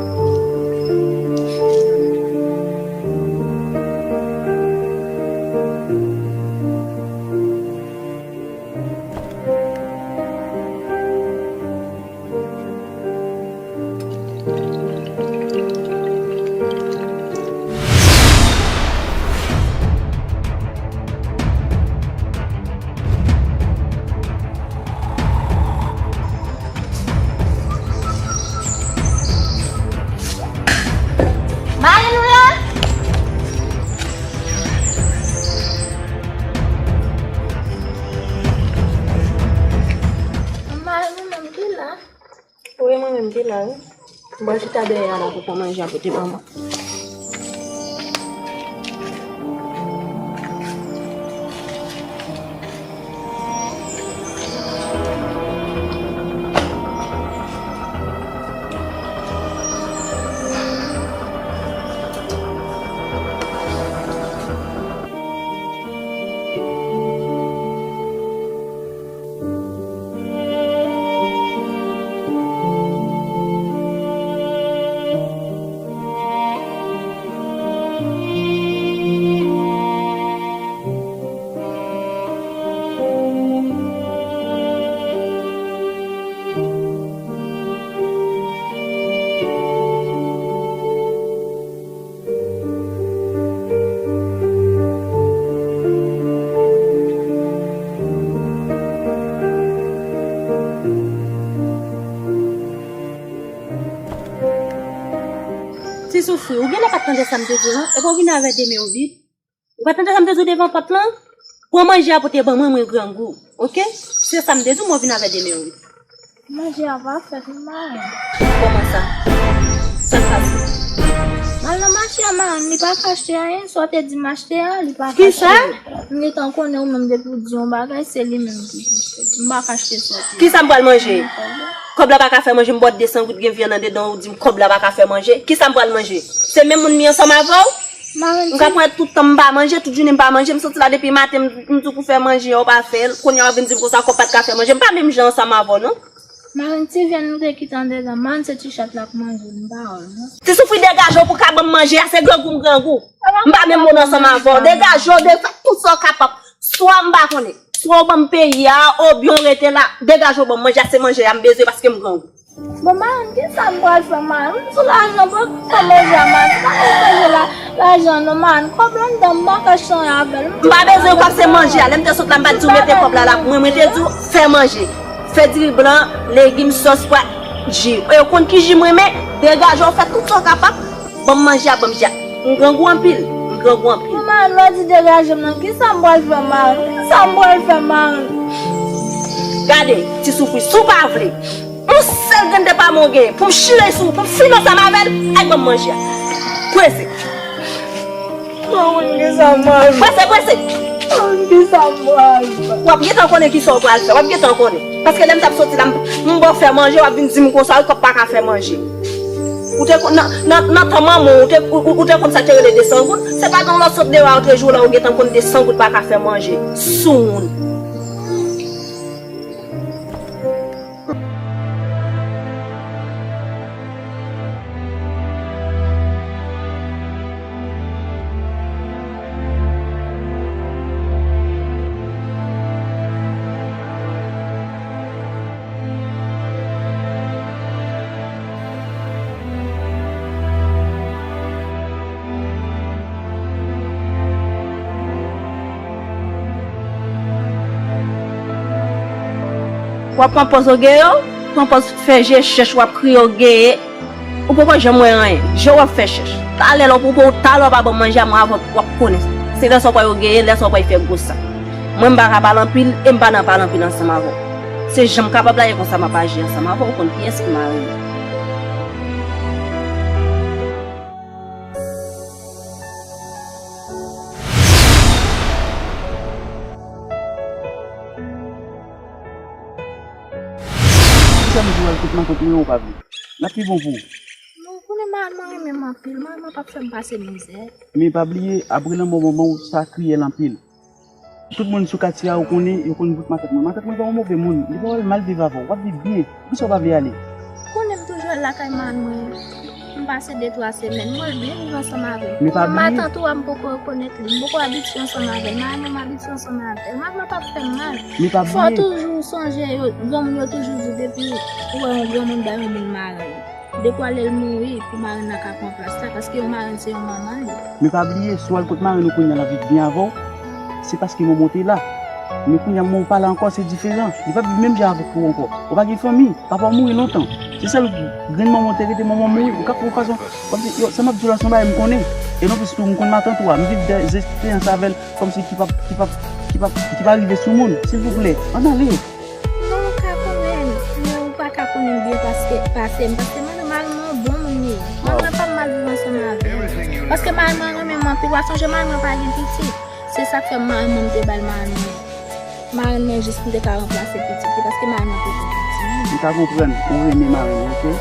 Marenn ou la? Marenn ou menm ki la? Wi, mwen menm ki la, wi. Mwen chita dèyè a la pou pran manje a pote ban mwen. Ti Soufri, ou genlè pa t tande sa m te di w lan, epi w vin avè de men w vid. Ou pa tande sa m te di w devan pòt lan? Pran manje a pote ban mwen, mwen grangou. Oke? Se sa m te di w, mwen vin avè de men w vid. Manje a pa fèt non, marenn. Kòman sa? Sa k pase? M al nan mache a, marenn, li pa ka achte anyen. Sa w te di m achte a, li pa ka achte. Kisa? M gentan konnen ou menm depi w di yon bagay, se li menm ki pou fè. M pa ka achte sa w te di. Kisa m pral manje? Kòb la pa ka fè manje, m ba w de san goud, gen vyann andedan, ou di m kòb la pa ka fè manje. Kisa m pral manje? Se menm moun m ye ansanm avè w? Marenn, m ka pran tout tan m pa manje, tout jounen m pa manje, m soti la depi maten, m, m di w pou fè manje a, ou pa fè l. Kounye a w ap vin di m konsa kòb pa t ka fè manje. M pa menm jan ansanm avè w non. Marenn, ti vyann nou te kite andedan, marenn, se ti chat la k manje l, m pa wè l non. Ti Soufri, degaje w pou w ka ban m manje a, se grangou m grangou. M pa menm moun ansanm avè w. Degaje w, de, fè tout sa w kapab. Swa m pa konnen, swa w ban m peyi a, oubyen w rete la. Degaje w ban m manje a, se manje a m bezwen paske m grangou. Bon, marenn, kisa m pral fè, marenn? M sou lajan pou fè manje a, marenn. M pa bezwen manje la, lajan non, marenn. Kòb la anndan, m pa ka chanje avè l. M pa bezwen kòb, se manje a. Lè m te sot la, m pa t di w mete kòb la la pou mwen. Mwen te di w fè manje. Fè diri blan, legim, sòs, pwa, ji. E w konn ki ji m renmen? Degaje w, fè tout sa w kapab. Ban m manje a, ban m ji a. M grangou anpil. M grangou anpil. Bon, marenn, lè w di degaje m nan, kisa m pral fè, marenn? Kisa m pral fè, marenn? Gade, Ti Soufri, si w pa vle, yon sèl grenn de pa mwen w genyen, pou m chire sou ou, pou m fini ansanm avè l, al ban m manje a. Prese. Marenn, kisa m pral fè? Prese, prese. Marenn, kisa m pral fè? W ap gentan konnen kisa w pral fè. W ap gentan konnen. Paske lè m t ap soti la, m, m ba w fè manje, w ap vin di m konsa, wi, kòb pa ka fè manje. Ou te konn, nan, nan, nan tan manman w, ou te, ou, ou, ou te konn sa k te rele de san goud? Se pa gen yon lòt sot deyò a, ou te jwe la, ou gentan konn de san goud pa ka fè manje. Soumoun. W ap pran pòz ogeye, pran pòz fè je chèch, w ap kriye ogeye. Ou poko janm wè anyen. Je w ap fè chèch. Talè lè w poko, talè w pa ban m manje a, mwen avè w, w ap konnen. Se lè sa w pral ogeye, lè sa w pral fè gwo sa. Mwen m pa ka pale anpil, e m pa nan pale anpil ansanm avè w. Se jan m kapab la, e konsa m ap aji ansanm avè w, ou konn kiyès ki mari m. Poukisa m di w al kot matant mwen ou pa vle? L ap pi bon pou ou. Non, ou konnen madanm mwen renmen m anpil. Madanm mwen p ap fè m pase mizè. Men pa bliye, apre lanmò manman w, sa kriyèl anpil. Tout moun sou katye a, ou konnen, yo konn bout matant mwen. Matant mwen pa yon move moun. Li pa wè l mal viv avè w. W ap viv byen. Poukisa w pa vle ale? Ou konnen m toujou al lakay madanm mwen. M pase de twa semèn. M wè l byen viv ansanm avè m. Men pa bliye. Matant ou a, m poko rekonèt li. M poko abitye ansanm avè l. Madanm mwen, m abitye ansanm avè l. Madanm mwen p ap fè m mal. Men pa bliye. Fò w toujou sonje, yo, granmoun yo toujou di, depi ou wè yon granmoun bay yon moun marenn, dekwa lè l mouri pou marenn nan ka pran plas la, paske yon marenn se yon manman li. Men pa bliye, si w al kot marenn ou kounye a, l ap viv byen avè w, se paske manman w te la. Men kounye a, manman w pa la ankò, se diferan. Li p ap viv menm jan avèk ou ankò. Ou pa gen fanmi, papa w mouri lontan. Se sèl grenn manman w te rete, manman w mouri. Ou ka fè yon fason, kòmsi, yo, sa m ap di w la, se yon bagay m konnen. E non plis tou, m konn matant ou a. M viv de, de eksperyans avè l, kòmsi ki p ap, ki p ap, ki p ap, ki pa rive sou moun. Silvouplè, ann ale. Non, ou ka konnen m, men ou pa ka konnen m byen paske, pase m. Paske mwen, mari mwen, yon bon moun li ye. Mari mwen p ap mal viv ansanm avè m. Paske mari mwen renmen m anpil. W ap sonje mari mwen pa gen pitit. Se sa k fè mari mwen, m te ba l mari mwen. Marenn mwen jis m te ka ranplase pitit li, paske marenn mwen te gen pitit. M ka konprann ou renmen marenn ou, oke?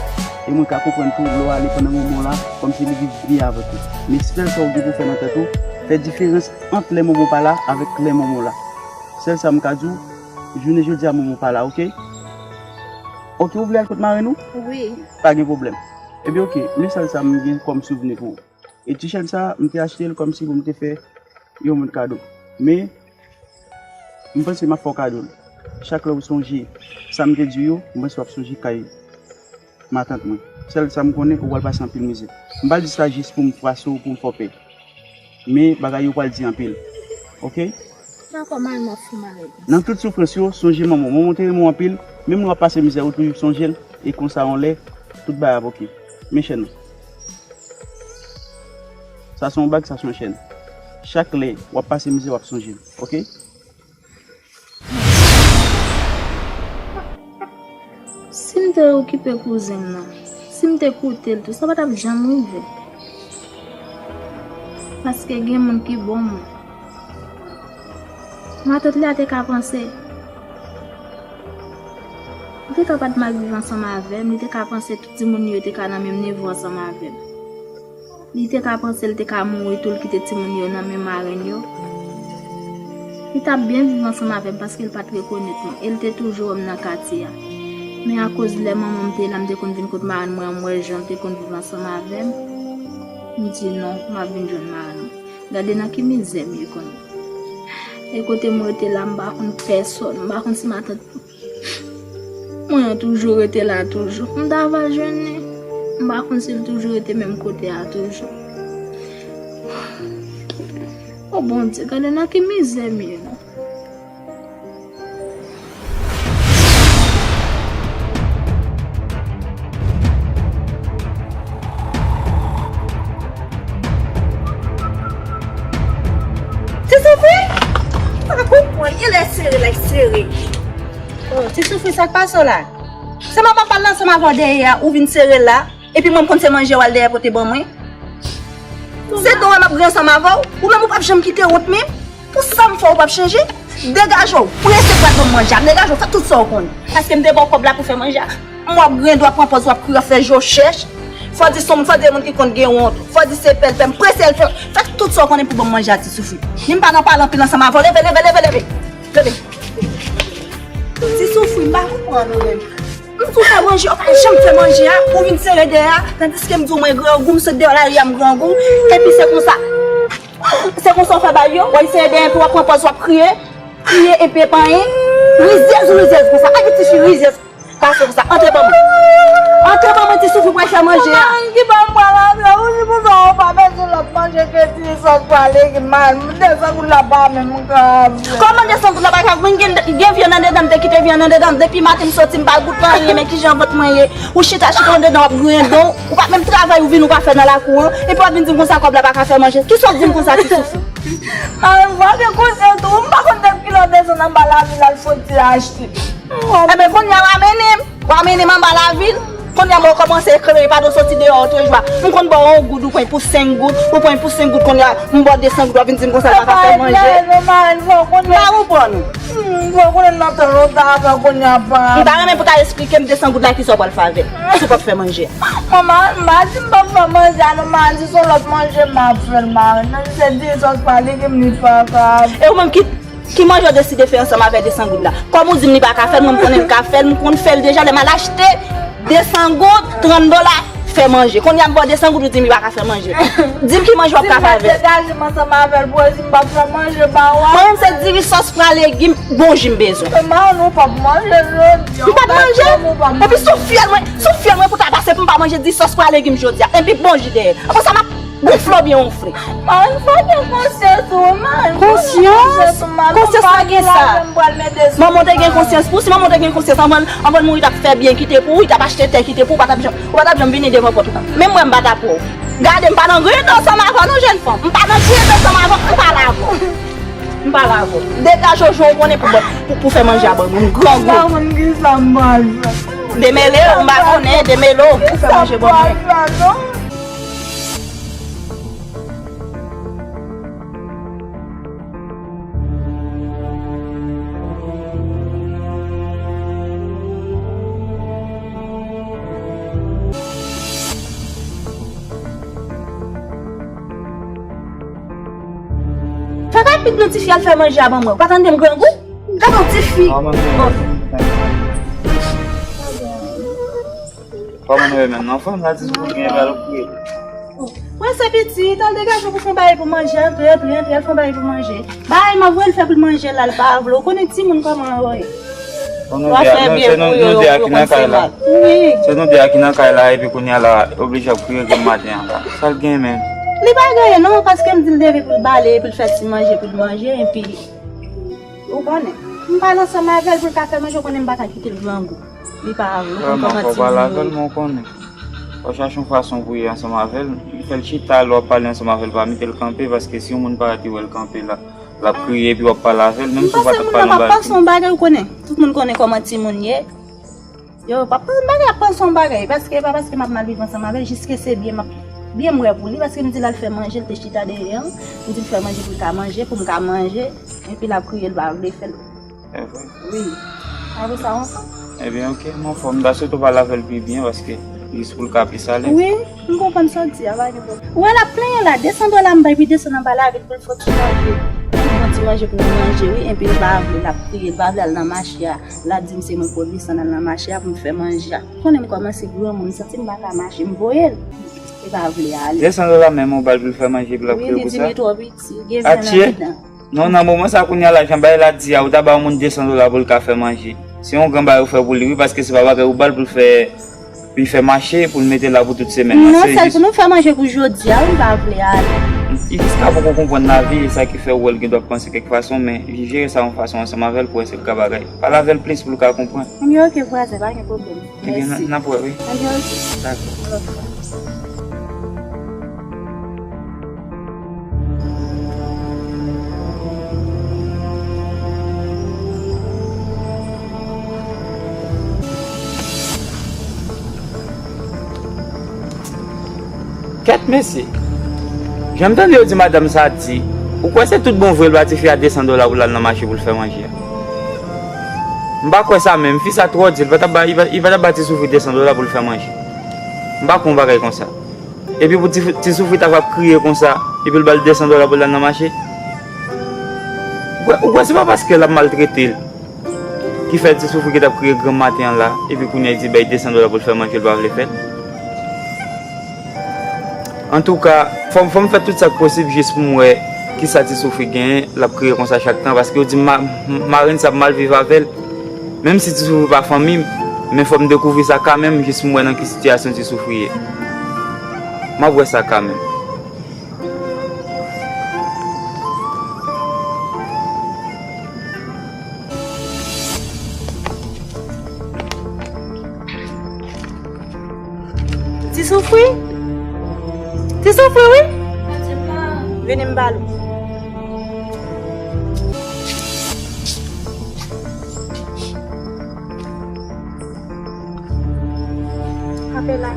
E mwen ka konprann tou lè w ale pandan manman w la, kòmsi li viv byen avèk ou. Men sèl sa w gen pou fè nan tèt ou, fè diferans ant lè manman w pa la avèk lè manman w la. Sèl sa m ka di w, jounen jodi a manman w pa la, oke? Oke, ou vle al kot marenn ou? Wi. Pa gen pwoblèm. Ebyen, oke, men sèl sa m gen kòm souvni pou ou. E ti chèn sa, m te achte l kòmsi pou m te fè yon moun kado. Men, m panse m ap fè w kado l. Chak lè w sonje sa m te di w yo, m panse w ap sonje kay matant mwen. Sèl sa m konnen, ou pral pase anpil mizè. M pa di sa jis pou m fwaso w, pou m fè w pè. Men, bagay yo pral di anpil. Oke? Dakò, mari m ap fou malèd. Nan tout soufrans yo, sonje manman w. Manman w te renmen w anpil, menm lè w ap pase mizè, ou toujou sonje l, e konsa yon lè, tout bagay ap oke. Men chèn nan. Sa se yon bag, sa se yon chèn. Chak lè w ap pase mizè, w ap sonje l, oke? Si m te okipe kouzen m nan, si m te koute l tou, sa pa t ap janm rive. Paske gen moun ki bon moun. Matant li a te ka panse, li te ka pa t mal viv ansanm avè m, li te ka panse tout timoun li yo te ka nan menm nivo ansanm avè m. Li te ka panse l te ka mouri tou, l kite timoun yo nan men marenn yo. Li t ap byen viv ansanm avè m paske l pa t rekonèt mwen, e l te toujou wè m nan katye a. Men akoz lè manman m te la, m te konn vin kot marenn mwen an, m wè jan l te konn viv ansanm avè m. M di non, m ap vin jwenn marenn mwen. Gade nan ki mizè m ye kounye a. E kote m rete la, m pa konn pèsòn, m pa konn si matant mwen an toujou rete la toujou. M ta va jwenn li. M pa konn si l toujou rete menm kote a toujou. O Bondye, gade nan ki mizè m ye non. Ti Soufri? M pa konprann, genlè sere l ap sere. Oh, Ti Soufri, sa k pase w la? Se manman m pral ansanm avè w dèyè a, ou vin sere l la. Epi mwen m konn se manje w al dèyè pote ban mwen. Se dwe w m ap griyen ansanm avè w. Ou menm ou p ap janm kite wont menm. Pou sa m fè w p ap chanje. Degaje w. Prese pral ban m manje a. Degaje w, fè tout sa w konn. Paske m te ba w kòb la pou fè manje a. M w ap griyen dwa, pran pòz, w ap kriye, w ap fè je w chèch. Fò di se yon moun, fò di se moun ki konn gen wont. Fò di se pèlpèl. Prese l fè, fè tout sa w konnen pou ban m manje a, Ti Soufri. Ni m pa nan pale anpil ansanm avè w. Leve, leve, leve, leve. Leve. Ti Soufri, m pa konprann ou menm. M di w fè manje, ou pa janm fè manje a, ou vin sere dèyè a, tandiske m di w mwen grangou, m sot deyò lari a m grangou, epi se konsa. Se konsa w fè bagay yo, w al sere dèyè epi w ap pran pòz w ap kriye, kriye epi epa anyen. Rizyèz ou rizyèz konsa, a ki ti fi rizyèz pase konsa, antre ban mwen. Antre ban mwen, Ti Soufri pral fè manje a. Marenn ki ban m pral antre, ou di konsa ou pa bezwen lòt manje ke ti sòs pwa legim, marenn, de san goud la pa menm ka. Kòman de san goud la pa ka, mwen gen, gen vyann andedan, m te kite vyann andedan, depi maten m soti m pa goute anyen, men kijan vant mwen ye. Ou chita, chita andedan, w ap griyen don, ou pa menm travay, ou vin, ou pa fè nan lakou an, epi w ap vin di m konsa kòb la pa ka fè manje. Kisa w ap di m konsa, Ti Soufri? Marenn, w ap gen konsyan tou, m pa konn depi kilè w desann anba lavil al fouti achte. Ebyen, kounye a w ap mennen m, w ap mennen m anba lavil. Kounye a mwen kòmanse kreye, padon, soti deyò otrejwa. M konn ba w yon goud, ou pran pou senk goud, ou pran pou senk goud, kounye a m ba w de san goud, w ap vin di m konsa l pa ka fè manje. M pa konprann ou. M pa konnen nan tan lontan avan kounye a pa. M ta renmen pou w ta esplike m de san goud la kisa w pral fè avè l. Si w p ap fè manje. Manman, m pa di m p ap fè manje a non, m a di se yon lòt manje m ap fè l, marenn. Menm si se di sòs pa legim li pa ka. E ou menm ki Ki manje w deside fè ansanm avè de san goud la? Kòm ou di m li pa ka fè l, mwen m konnen l ka fè l, m konn fè l deja, lè m al achte de san goud, trant dola, fè manje. Kounye a m ba w de san goud, ou di m li pa ka fè manje. Di m ki manje w ap ka fè avè l. Degaje m ansanm avè l, pou w di m p ap fè manje ba w a. Mwen menm se diri sòs pwa legim, bon ji m bezwen. Marenn, ou p ap manje jodi a. M p ap manje? Epi sou fyèl mwen, sou fyèl mwen pou ta pase pou m pa manje diri sòs pwa legim jodi a. Epi bon ji dèyè. Apre sa m ap Gonfle oubyen wonfle? Manman, m pa gen konsyans ou, manman. Konsyans? Konsyans pa gen sa. Manman te gen konsyans pou, si manman te gen konsyans, anvan, anvan l mouri, t ap fè byen kite pou ou, li t ap achte tè kite pou ou, ou pa t ap janm, ou pa t ap janm vini devan pòt ou. Menm mwen, m pa t ap wè w. Gade, m pa nan grenn ansanm avè w non, jèn fanm. M pa nan grenn ansanm avè w, m pa la avè w. M pa la avè w. Degaje w, jan w konnen pou, pou, pou fè manje a ban mwen. M grangou. M pa konn kisa m pral fè. Demele w, m pa konnen, demele w pou fè manje ban mwen. Fè kay pik nan tifi al fè manje a ban mwen. Ou pa tande m grangou? Gade yon tifi. Kòman nou ye menm? Nan fòm la, ti soumoun gen bal pou ye. Mwen se pitit, al degaje pou fè yon bagay pou manje, antre, antre, antre, al fè yon bagay pou manje. Bagay m ap voye l fè pou l manje la, l pa vle. Ou konnen timoun kòman yo ye. Bon, nou di a, nou, se nou, nou di a ki nan kay la. Wi. Se nou di a ki nan kay la, epi kounye a la, oblije ap kriye granm maten an la. Sa l gen menm? Li pa gen anyen non, paske m di l leve pou l bale, pou l fè ti manje, pou l manje, epi ou konnen. M pale ansanm avè l pou l ka fè manje, ou konnen m pa ka kite l grangou. Li pa vle, ou konprann ti moun yo ye. Vrèman, fò w pale avè l, men ou konnen. Fò w chache yon fason pou ye ansanm avè l. Fè l chita, lè w ap pale ansanm avè l, pa mete l kanpe, paske si yon moun parèt, li wè l kanpe la, l ap kriye, epi w ap pale avè l, menm si w pa t ap pale yon bagay. M panse moun nan p ap panse yon bagay, ou konnen. Tout moun konnen kòman timoun ye. Yo, p ap panse yon bagay, y ap panse yon bagay, paske pa paske m ap mal viv ansanm avè l, jiske se byen m ap, byen m wè pou li, paske m di l al fè manje, l te chita dèyè m, m di l fè manje pou l ka manje, pou m ka manje, epi l ap kriye, l pa vle fè l. E vre? Wi. Apre sa, w anfòm? Ebyen, oke, m anfòm. M ta swete w pale avè l pi byen, paske jis pou l ka plis alèz. Wi, m konprann sa w di a, pa gen pwoblèm. Ou wè l ap plenyen la, de san dola m bay, epi desann anba lavil pou l fè yon ti manje. Pou l fè yon ti manje pou nou manje, wi, epi l pa vle, l ap kriye, l pa vle al nan mache a. L ap di m se mwen k pwodui san l al nan mache a pou m fè manje a. Ou konnen m kòmanse granmoun, m santi m pa ka mache, m voye l. Li pa vle ale. De san dola menm ou ba l pou l fè manje, epi l ap kriye pou sa? Wi, li di li twò piti, gen ven nan mitan. Non, nan moman sa kounye a la, jan bagay la di a, ou ta ba yon moun de san dola pou l ka fè manje. Se yon gran bagay ou fè pou li, wi, paske se pa bagay ou ba l pou l fè, pou l fè mache, pou l mete la pou tout semèn nan. Non, sèl pou nou fè manje pou jodi a, wi, m pa vle ale. Li jiska poko konprann lavi, e sa ki fè ou wè l gen dwa panse kèk fason, men jere sa yon fason ansanm avè l pou wè si l ka bagay. Pale avè l plis pou l ka konprann. Ebyen, oke, vwazen, pa gen pwoblèm. Ebyen, n ap wè, wi. Ebyen, oke. Dakò. Yon lòt fwa. Kèt mesye. Jan m tande yo di madanm sa di, ou kwè se tout bon vre l ba tifi a de san dola pou l al nan mache pou l fè manje a? M pa kwè sa menm, fi sa twò di, li pa t ap ba, li pa, li pa t ap ba Ti Soufri de san dola pou l fè manje. M pa kwè yon bagay konsa. Epi pou Ti, Ti Soufri ta ap kriye konsa, epi l ba l de san dola pou l al nan mache. Ou kwè, ou kwè se pa paske l ap maltrete l ki fè Ti Soufri ki t ap kriye granm maten an la, epi kounye a li di bay de san dola pou l fè manje, l pa vle fè l? Antouka, fò m, fò m fè tout sa k posib jis pou m wè kisa Ti Soufri genyen, l ap kriye konsa chak tan, paske yo di m ma-, marenn sa ap mal viv avè l. Menm si Ti Soufri pa fanmi m, men fò m dekouvri sa kanmenm jis pou m wè nan ki sitiyasyon Ti Soufri ye. M ap wè sa kanmenm. Ti Soufri? Ti Soufri, wi? Vini m pale w. Kanpe la.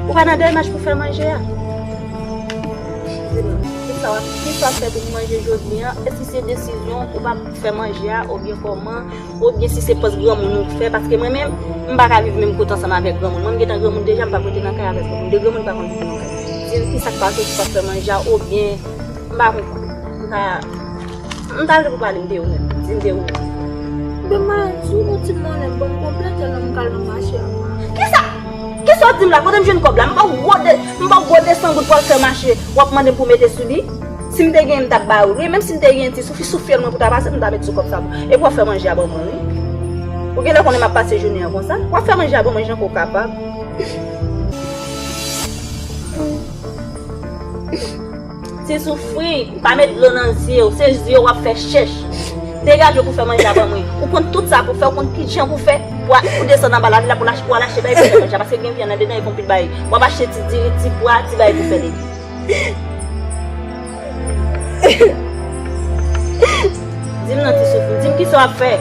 Ou pa nan demach pou fè manje a? Di m, kisa w ap, kisa w ap fè pou manje jodi a? Èske se desizyon ou pa fè manje a, oubyen kòman? Oubyen si se pòs granmoun ou fè? Paske mwen menm, m pa ka viv menm kote ansanm avèk granmoun. Mwen, m gentan granmoun deja, m p ap rete nan kay avèk granmoun. De granmoun pa konn viv nan kay. Di m kisa k pase, ou pa fè manje a, oubyen m pa konprann. M pa M ta vle pou pale, m te ou menm. Di m te ou menm. Ebyen, m a di w, ou di m nan lè m ban m konplèt lè m kal nan mache a. Kisa? Kisa w di m la? Kote m jwenn kòb la? M ba w gwo de, m ba w gwo de san goud pou w al fè mache, w ap mande m pou mete sou li? Si m te genyen, m t ap ba ou l, wi. Menm si m te genyen ti soufri, soufri mwen pou ta pase, m ta met sou kòb sa pou. Epi w ap fè manje a ban mwen, wi. Ou genlè konnen m ap pase jounen an konsa. W ap fè manje a ban mwen jan ke w kapab. Ti Soufri, pa met dlo nan zye w, se zye w w ap fè chèch. Degaje w pou fè manje a ban mwen. Ou konn tout sa pou fè, ou konn ki jan pou fè, pou a- pou desann anba lavil la, pou l ach- pou al achte bagay pou fè manje a, paske gen vyann andedan, e konpil bagay. W ap achte ti diri, ti pwa, ti bagay pou fè lebi. Di m non, Ti Soufri, di m kisa w ap fè.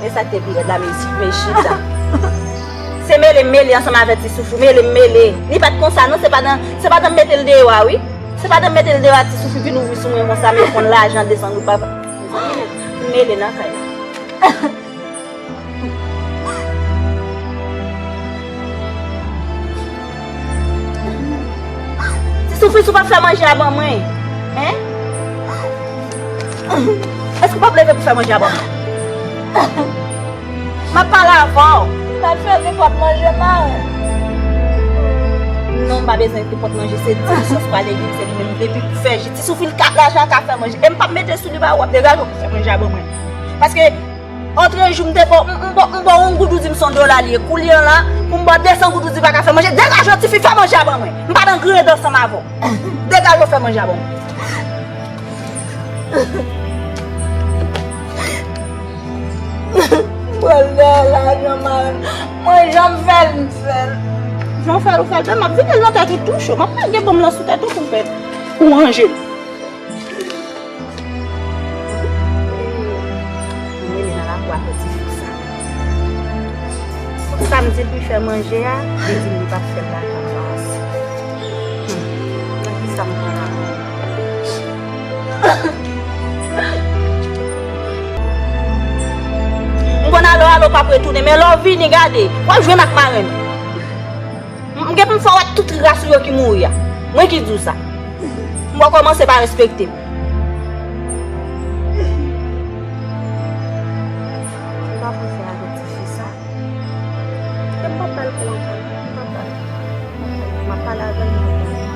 E sa k te pi rèd la, men si, men chita. Se mele m mele ansanm avè Ti Soufri, mele m mele. Li pa t konsa non, se pa nan, se pa nan mete l deyò a, wi. Se pa nan mete l deyò a, Ti Soufri vin ouvri sou mwen konsa, men konn lajan desann goud pa. Mezanmi, m mele nan kay la. Ti Soufri, si w pa fè manje a ban mwen, en? Èske w p ap leve pou fè manje a ban mwen? M ap pale avè w. M ap fè nenpòt manje, mare. Non, m pa bezwen nenpòt manje. Se di sòs pa legim, se li menm. Depi pou fè ji. Ti Soufri, l ka, lajan ka fè manje. E m p ap mete sou li, ba, w ap degaje w pou fè manje a ban mwen. Paske Antre jou m te ba w, m, m ba w, m ba w yon goud ou di m se yon dola li ye. Kounye a la, pou m ba w desan goud ou di pa ka fè manje. Degaje w, tifi, fè manje a ban mwen. M pa nan griyen dan ansanm avè w. Degaje w, fè manje a ban mwen. M pral dèyè lajan, mare. Mwen, jan m fè l, m fè l. Jan w fè l, ou fè l. M ap vide l nan tèt ou tou cho. M ap lage bonm lan sou tèt ou pou w fè, pou w ranje l. Mwen rele nan lakou a pou ti fi sa. Sa m di l pou l fè manje a, li di m li p ap fè l lajan sa ansanm. Hmm. Nan ki sa m pran la? M konn alo alo p ap retounen, men lè w vini gade, w ap jwenn ak marenn ou. M gen pou m fè w wè tout ras ou yo ki mouri a. Mwen ki di w sa. M wè w kòmanse pa respekte m. M pa panse avèk ti fi sa. E m p ap ba l kou ankò. M p ap ba l. M ap pale avè l, m ap pale.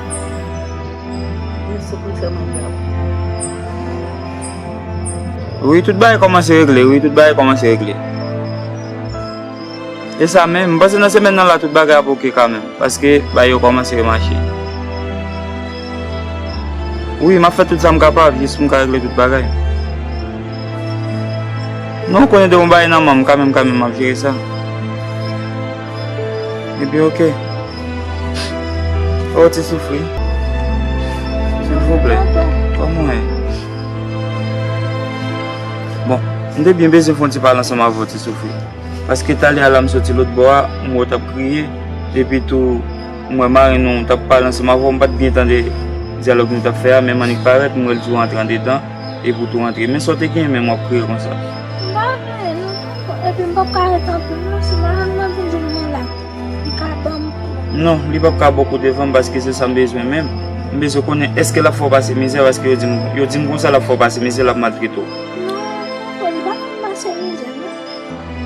Mèsi pou l fè manje a. Wi, tout bagay kòmanse regle. Wi, tout bagay kòmanse regle. E sa menm, m panse nan semèn nan la tout bagay ap oke kanmenm, paske bagay yo kòmanse remache. Wi, m ap fè tout sa m kapab, jis pou m ka regle tout bagay. Non, ou konnen depi yon bagay nan men m, kanmenm, kanmenm, m ap jere sa. Ebyen, oke. Oh, Ti Soufri. Silvouplè, kòman w ye? Bon, m te byen bezwen fè yon ti pale ansanm avè w, Ti Soufri. Paske talè a la m soti lòt bò a, m wè w t ap kriye, epi tou m wè marenn ou t ap pale ansanm avè w, m pa t byen tande dyalòg nou t ap fè a, men m annik parèt, m wè l di w antre anndedan, epi w tou antre. Men sa w te genyen menm w ap kriye konsa? M pa gen anyen non, tonton, epi m p ap ka rete anpil non, si marenn mwen vin jwenn mwen la, li ka ban m kou. Non, li p ap ka ba w kou devan m paske se sa m bezwen menm. M bezwen konnen èske l ap fè w pase mizè paske yo di m, yo di m konsa l ap fè w pase mizè, l ap maltrete w. Non, tonton, li pa fè m pase mizè non.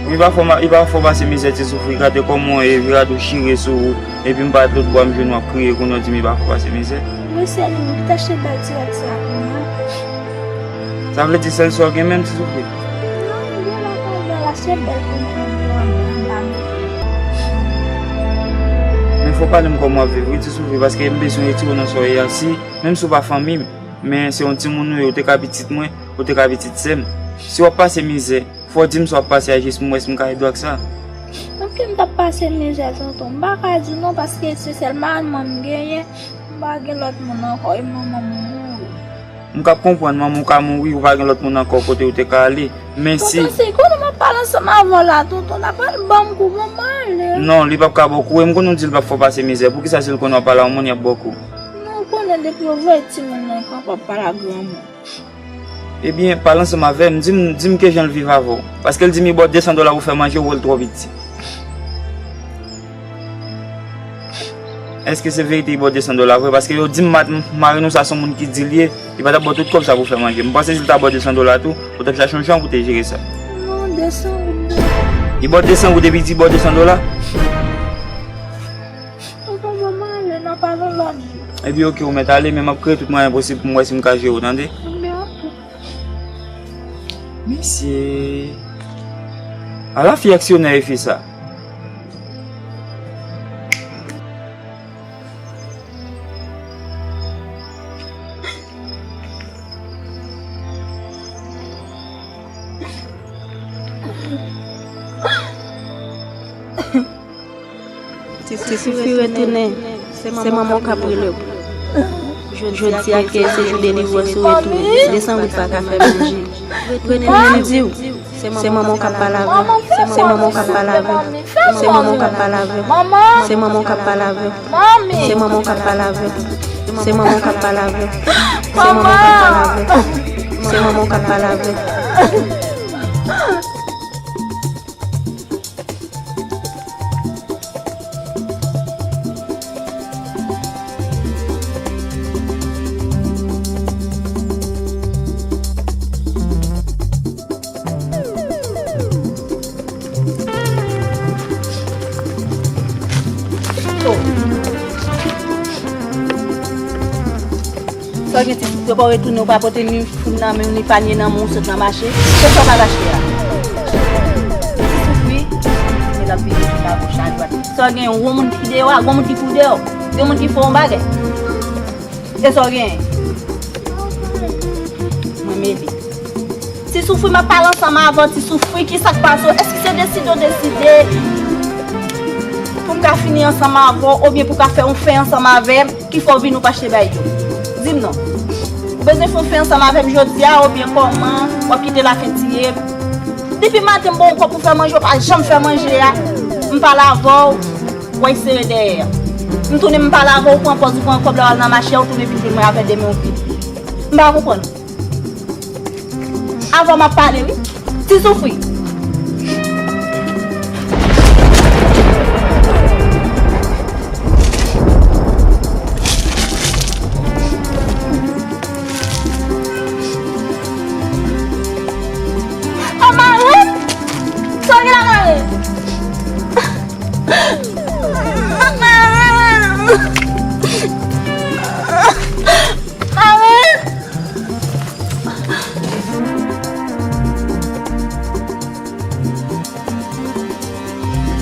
Wi, pa fò ma-, li pa fò pase mizè, Ti Soufri, gade kòman w ye, gade w chire sou ou, epi m parèt lòt bò a, m jwenn w ap kriye, kounye a w di m li pa fò pase mizè. Wi, se li menm ki t achte bèl ti rad sa pou mwen. Sa vle di sèl sa w gen menm, Ti Soufri? Non, m gen lòt anndan la, se bèl pou mwen, m gen anndan, m pa mete. Men fò w pale m kòman w ap viv, wi, Ti Soufri, paske m bezwen retire w nan sa w ye a, si, menm si w pa fanmi m, men se yon timoun ou ye, ou te ka pitit mwen, ou te ka pitit sè m. Si w ap pase mizè, fò w di m sa w ap pase a jis pou m wè si m ka ede w ak sa. Anpil m t ap pase mizè, tonton. M pa ka di w non, paske se sèl manman m genyen. M pa gen lòt moun ankò, e manman m mouri. M ka konprann, manman w ka mouri, ou pa gen lòt moun ankò kote ou te ka ale. Men si... Tonton, se konnen m ap pale ansanm avè w la, tonton. N ap pale, ban m kou, ban m ale. Non, li p ap ka ba w kou, e m konnen w di l p ap fè w pase mizè. Poukisa si l konnen w ap pale a yon moun, y ap ba w kou? Non, ou konnen depi yo voye timoun nan kanpe ap pale ak granmoun. Ebyen, pale ansanm avè m, di m, di m kijan l viv avè w. Paske l di m li ba w de san dola pou fè manje, ou wè l twò piti. Èske se verite li ba w de san dola vre? Paske yo di m ma-, marenn ou sa se yon moun ki di l ye, li pa t ap ba w tout kòb sa pou fè manje. M panse si l ta ba w de san dola tou, ou t ap chache yon jan pou te jere sa. Non, de san goud. Li ba w de san goud epi li di li ba w de san dola? Tonton, ban m ale, n a pale yon lòt jou. Ebyen, oke, ou mèt ale, men m ap kreye tout mwayen posib pou m wè si m ka jere w, tande? Ebyen, oke. Mesye. Ala fi aksyonè e fi sa. Ti Soufri retounen, se manman w k ap rele w. Jodi a ke se jou delivrans ou retounen, desann ou pa ka fè manje. Retounen m di w, se manman w k ap pale avè w, se manman w k ap pale avè w, se manman w k ap pale avè w, se manman w k ap pale avè w, se manman w k ap pale avè w, se manman w k ap pale avè w, se manman w k ap pale avè w, se manman w k ap pale avè w. Sa w gen Ti Soufri, ou pa retounen, ou pa pote ni fwi nan men w, ni panye nan men w, ou sot nan mache. Se sa w pral achte a? Ti Soufri, men l ap vini sou la gòch a dwat. Sa w gen, yon moun ki deyò a, gon moun ki pou deyò, yon moun ki fè yon bagay. E sa w gen? Mwen mele. Ti Soufri, m ap pale ansanm avè w, Ti Soufri, ki sa k pase w? Èske se deside w deside pou m ka fini ansanm avè w, oubyen pou w ka fè yon fen ansanm avè m, ki fè w vin ou pa achte bay yo? Di m non. Ou bezwen fè yon fen ansanm avè m jodi a, oubyen kòman w ap kite lafen tiye m? Depi maten m ba w yon kòb pou fè manje, ou pa janm fè manje a. M pale avè w, w ap sere dèyè. M tounen m pale avè w, ou pran pòz, ou pran kòb la, w al nan mache a, ou tounen vin jwenn mwen avè de men w vide. M pa konprann. Avè w m ap pale, wi. Ti Soufri. Mare! Sa w gen la, Mare? Mare! Mare!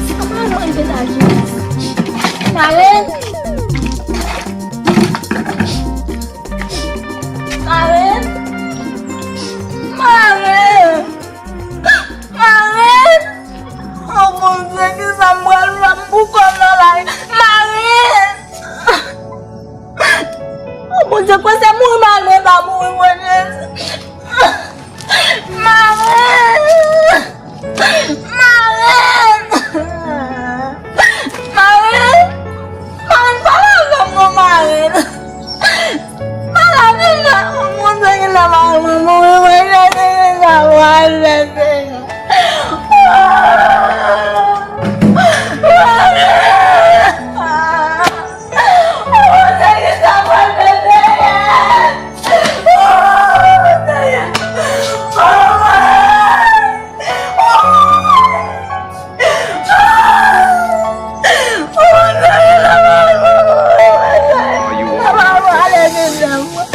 Sa pa nan etaj la. Mare! Mare! Mare! Mare! O Bondye, kisa m pral fè? M pou kò m nan lari. Mare! O Bondye, kwè se mouri mare mwen pa mouri, Bondye. Mare! Mare! Mare! Mare, pale avè m non, Mare! Pale avè m non! Mare, mwen chèche, Senyè!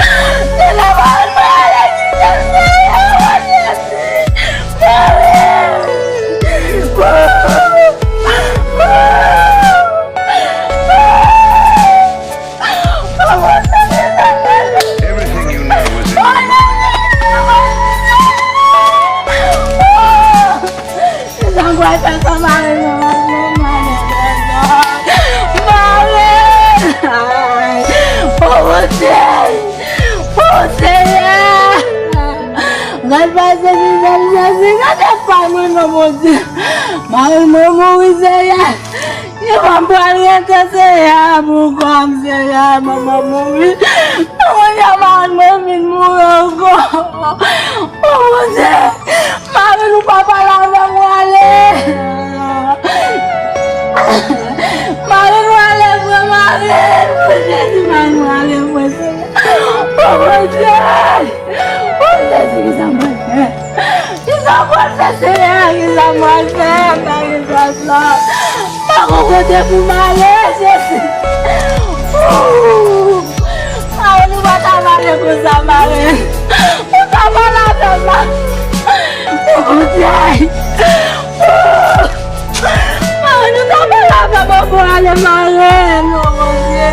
Mare! Mare! Mare! O Bondye! O Senyè! Gad pase mizè m, Jezi, gade pa mwen non, Bondye. Mari mwen mouri, Senyè. Yo pa m pral rete, Senyè, pou kò m, Senyè, manman mouri. Manman, mari mwen vin mouri ankò. O Bondye, mari nou pa pale avè m, ale. Mari nou ale vre, mari. Jezi, mari nou ale vre, Senyè. O Bondye. O Jezi, kisa m pral fè? Kisa m pral fè, Senyè? Kisa m pral fè? Mari sa, m pa konn kote pou m ale, Jezi. Ooh. Mari, nou pa ta pale konsa, mari. Ou ta pale avè m, mari. O Bondye. Ooh. Mari, nou ta pale avè m ankò, ale, mari. Non, Bondye.